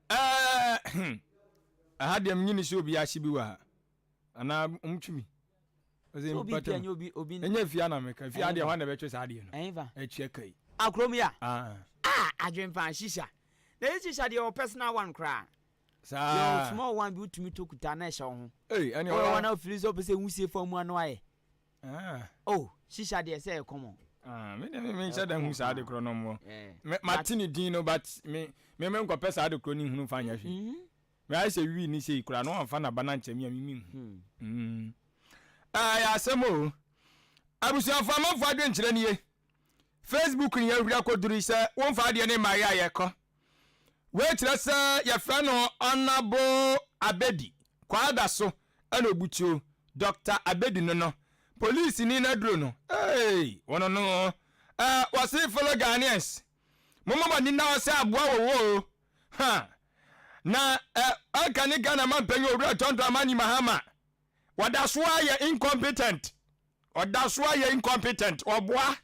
Ɛɛ, ɛha deɛ menye ne sɛ obi ahye bi wɔ ha. Anaa ɔmtwe bi. Sɛ obi pia nyɛ obi obi. Ɛnyɛ fie na meka. Fie adeɛ hɔ na ɛbɛtwe saa adeɛ no. Ɛnfa. Ɛtua kai. Akurom yi a. Ah, adwempa shisha. Na yi shisha deɛ wɔ personal one koraa. Saa. Yɛ small one bi wotumi to kuta na ɛhyɛ wo ho. Ei, ɛne ɔwɔ. Wɔn a ofiri sɛ ɔpɛ sɛ nwusie fa mu ano ayɛ. Ah. Oh, shisha deɛ sɛ ɛyɛ common. Ah, me deɛ me me nhyɛ da hu saa de korɔ no mo. Me ma te ne din no but me me me nkɔpɛ saa de korɔ no nhunu fa nyɛ hwee. Mm-hmm. Me ayɛ sɛ wii ne sei koraa no amfa n'aba no ankyɛ me a me me nhu. Mm. Ah, yɛ asɛm o. Abusuafo amanfo adwenkyerɛ nie. Facebook ne yɛahuri akɔduru yi sɛ womfa adeɛ ne mmaeɛ a yɛkɔ. Wei kyerɛ sɛ yɛfrɛ no Honourable Abedi Kwadaso ɛna Obutuo, Doctor Abedi no no, polisini no aduro no, eei, wɔno no, eh, wɔse fellow Ghanaians, momma mo ani nna hɔ sɛ aboa wɔ hɔ o, ha, na eh, ɛnka ne Ghana mampanyin Owura John Dramani Mahama, wɔda so ara yɛ incompetent. Ɔda so ayɛ incompetent, ɔboa,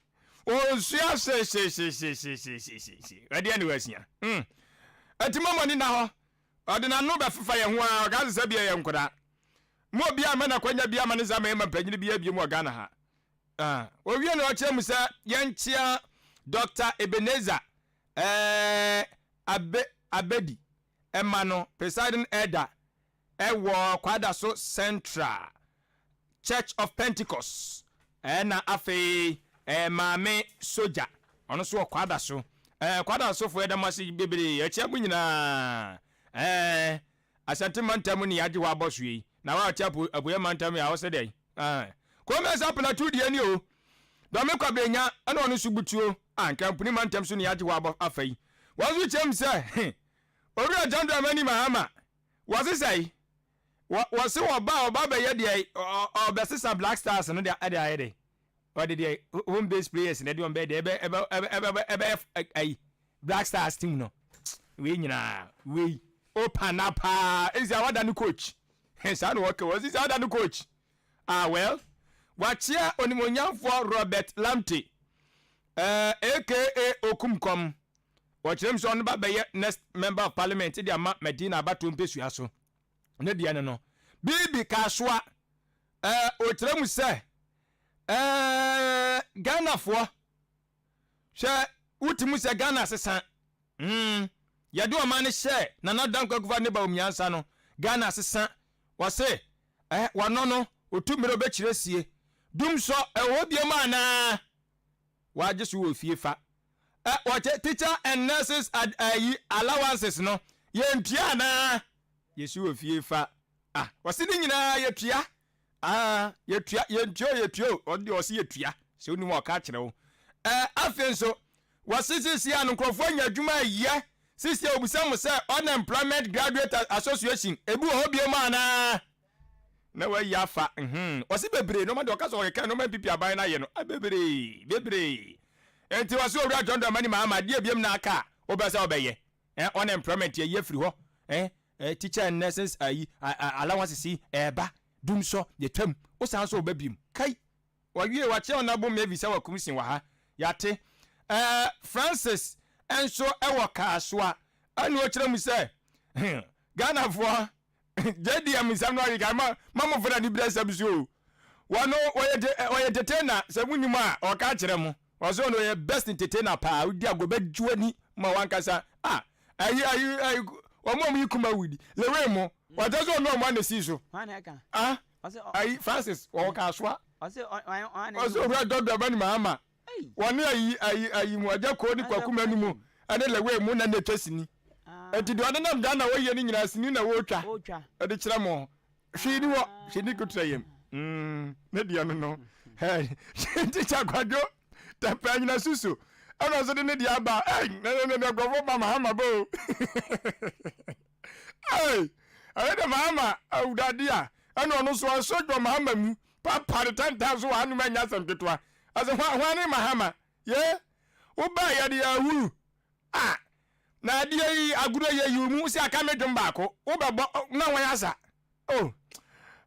ɔnsua hwehwehwehwehwehwehwehwe. Ɛdeɛ ne wasua. Hmm. Ɛti mo mɔni na hɔ. Ɔde n'ano bɛfefa yɛn ho ara, ɔka sɛ sɛ bia yɛ nkwadaa. Mo obi a mma n'akwanya bi ama ne nsa mɛyɛ mampanyini bi abiem wɔ Ghana ha. Ah, owie na ɔkyerɛ mu sɛ yɛnkyea Dr. Ebenezer eh, Abe, Abedi ɛma no, presiding elder ɛwɔ Kwadaso Central Church of Pentecost ɛna afei ɛɛ Maame Sogya ɔno nso wɔ Kwadaso ɛɛ Kwadasofoɔ yɛda mo ase bebree yɛkyia mo nyinaa ɛɛ Asante mantam ne yɛagye hɔ abɔ so yi na wa ɔte apo apueɛ mantam yɛ a ɔsɛ dɛn ɛɛ Komesa Plateau deɛ ni o Dɔme Kwabrenya ɛna ɔno nso butuo a Nkrampuni mantam so ne yɛagye hɔ abɔ afa yi wɔn nso kyɛm sɛ Owura John Dramani Mahama wɔse sɛe Wɔ wɔse wɔba a ɔba bɛyɛ deɛ ɔbɛsesa Black Stars no de ɛde ayɛ dɛ ɔde deɛ home based players na ɛde wɔn bɛyɛ deɛ ɛbɛ ɛbɛ ɛbɛ ɛbɛ ɛbɛyɛ ayi Black Stars team no wei nyinaa wei opana paa esi awada ne coach saa na wɔka wɔsi saa da ne coach ah well wakyea onimonyamfoɔ Robert Lamptey ɛɛ eh, aka Okumkɔm wɔkyerɛ mu sɛ ɔno ba bɛyɛ next member of parliament de ama Medina abatoɔ mpesua so. Ne deɛ no no. Bibi Kasoa, ɛɛ ɔkyerɛ mu sɛ ɛɛ Ghanafoɔ hwɛ wote mu sɛ Ghana sesa mm, yɛde ɔman no hyɛ Nana Dankwa Akufo ne Bawumia nsa no Ghana sesa wɔse ɛɛ wɔno no ɔtu mmerɛ ɔbɛkyerɛ sie dumsɔ ɛwɔ hɔ biom anaa Wagye so wɔ fie fa. Ɛ wɔkyɛ teacher and nurses ad ayi allowances no yɛntua anaa? Yɛsi wɔ fie fa. Ah wɔse ne nyinaa yɛtua. Ah yɛtua yɛntua o yɛtua o ɔno deɛ ɔse yɛtua sɛ wonim a ɔka akyerɛ wo. Ɛ afei nso wɔse seesei a no nkurɔfoɔ anya adwuma ayɛ seesei a wɔbisa mo sɛ unemployment graduate association ebi wɔ hɔ biom anaa? Na wayi afa hmm ɔse bebree nnoɔma deɛ ɔka sɛ ɔkeka nnoɔma NPP aban no ayɛ no ah bebree bebree nti ɔse owura John Dramani Mahama adeɛ biem na aka a wobɛ sɛ wobɛyɛ eh unemployment ayi afiri hɔ eh eh teacher and nurses ayi allowances yi ɛɛba dumsɔ yɛtwam wosan so woba biem kai Wɔwie wakyɛ Honourable Mavis a wakum sin wɔ ha yɛate eh Francis nso wɔ Kasoa ɛna ɔkyerɛ mu sɛ Ghanafoɔ JDM nsɛm no ɔyeka ma ma mo fana ni brɛ nsɛm so o. Wɔno wɔyɛ ɔyɛ entertainer sɛ mo nim a ɔka kyerɛ mo. Ɔsɛ ɔno ɔyɛ best entertainer paa wodi agorɔ bɛgye w'ani ma wankasa ah ayi ayi ayi wɔn a wɔyi kuma wudi lewe mo wɔkyɛ sɛ ɔno ɔmo ana si so ah ayi Francis wɔwɔ kasoa ɔsɛ owura dɔdɔ abani mahama Wɔne ayi ayi ayi mu agya koo ne kwaku manu mu ɛne lewee mu na na etwa sini. Enti deɛ ɔnenam Ghana wɔyɛ no nyinaa sini na wɔretwa ɛde kyerɛ mo. Hwee ni hɔ, hwee ni kutura yam. Mm, ne deɛ no no. Hey, teacher Kwadwo Tɛpɛ anyina susu ɛna ɔso de ne deɛ aba. Hey, na na na nkurɔfoɔ ba Mahama ba o. Hey, ɛyɛ de Mahama awurade a ɛna ɔno so ɔsɔ dwɔ Mahama mu. Papa de tantan so wɔ hanom ɛnyɛ asɛm ketewa. Ɔse hwan hwan ne Mahama? Ye? Wobaa yɛde yɛ ahuru. Ah! Na adeɛ yi agorɔ yi ayi wo mu sɛ aka me dwom baako. Wobɛbɔ na hwan asa? Oh!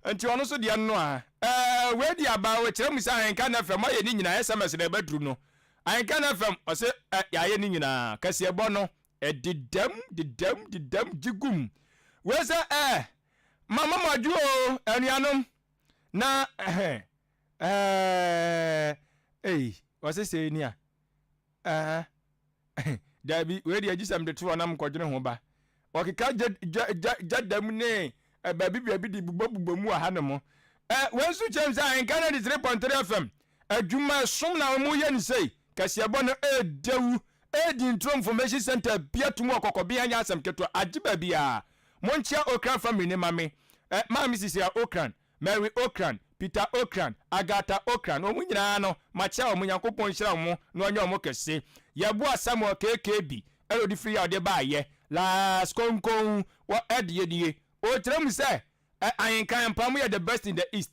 Nti ɔno nso deɛ no a ɛɛ wei di aba ɔkyerɛ mu sɛ Ahenka no FM ayɛ ne nyinaa. SMS na ɛbɛduru no Ahenka no FM ɔsɛ ɛ yɛayɛ ne nyinaa. Kɛseɛbɔ no ɛdedam dedam dedam gye gum. Wei sɛ ɛ mama mo adwo o, anuanom na ɛhɛn ɛɛ ei ɔsɛ sɛ ni a ɛɛ daabi, wei deɛ gye sɛ mede to hɔ na mkɔdwene ho ba. Ɔkeka gya gya gya gya dam ne baabi baabi de bubɔbubɔ mu wɔ ha nom. Ɛ wei nso kyerɛ m sɛ Ahenka 93.3 FM adwuma ɛsom na wɔn yɛ ne sei. Kɛseɛbɔ no ɛɛdɛwu ɛɛdi nturo information center bia tum wɔ Kɔkɔbea, nyɛ asɛm ketewa agye baabi a monkyia Okran family ne mame ɛ Maame Sisia Okran, Mary Okran, Peter Okran, Agatha Okran, wɔn nyinaa no makyia wɔn. Nyankopɔn nhyira wɔn na ɔnyɛ wɔn kɛse. Yɛboa Samuel KKB ɛna ɔde firi a ɔde baayɛ Las Konkon wɔ ɛdeɛ nie. Ɔkyerɛ mu sɛ ɛ Ahenkan mpa mo yɛ the best in the East.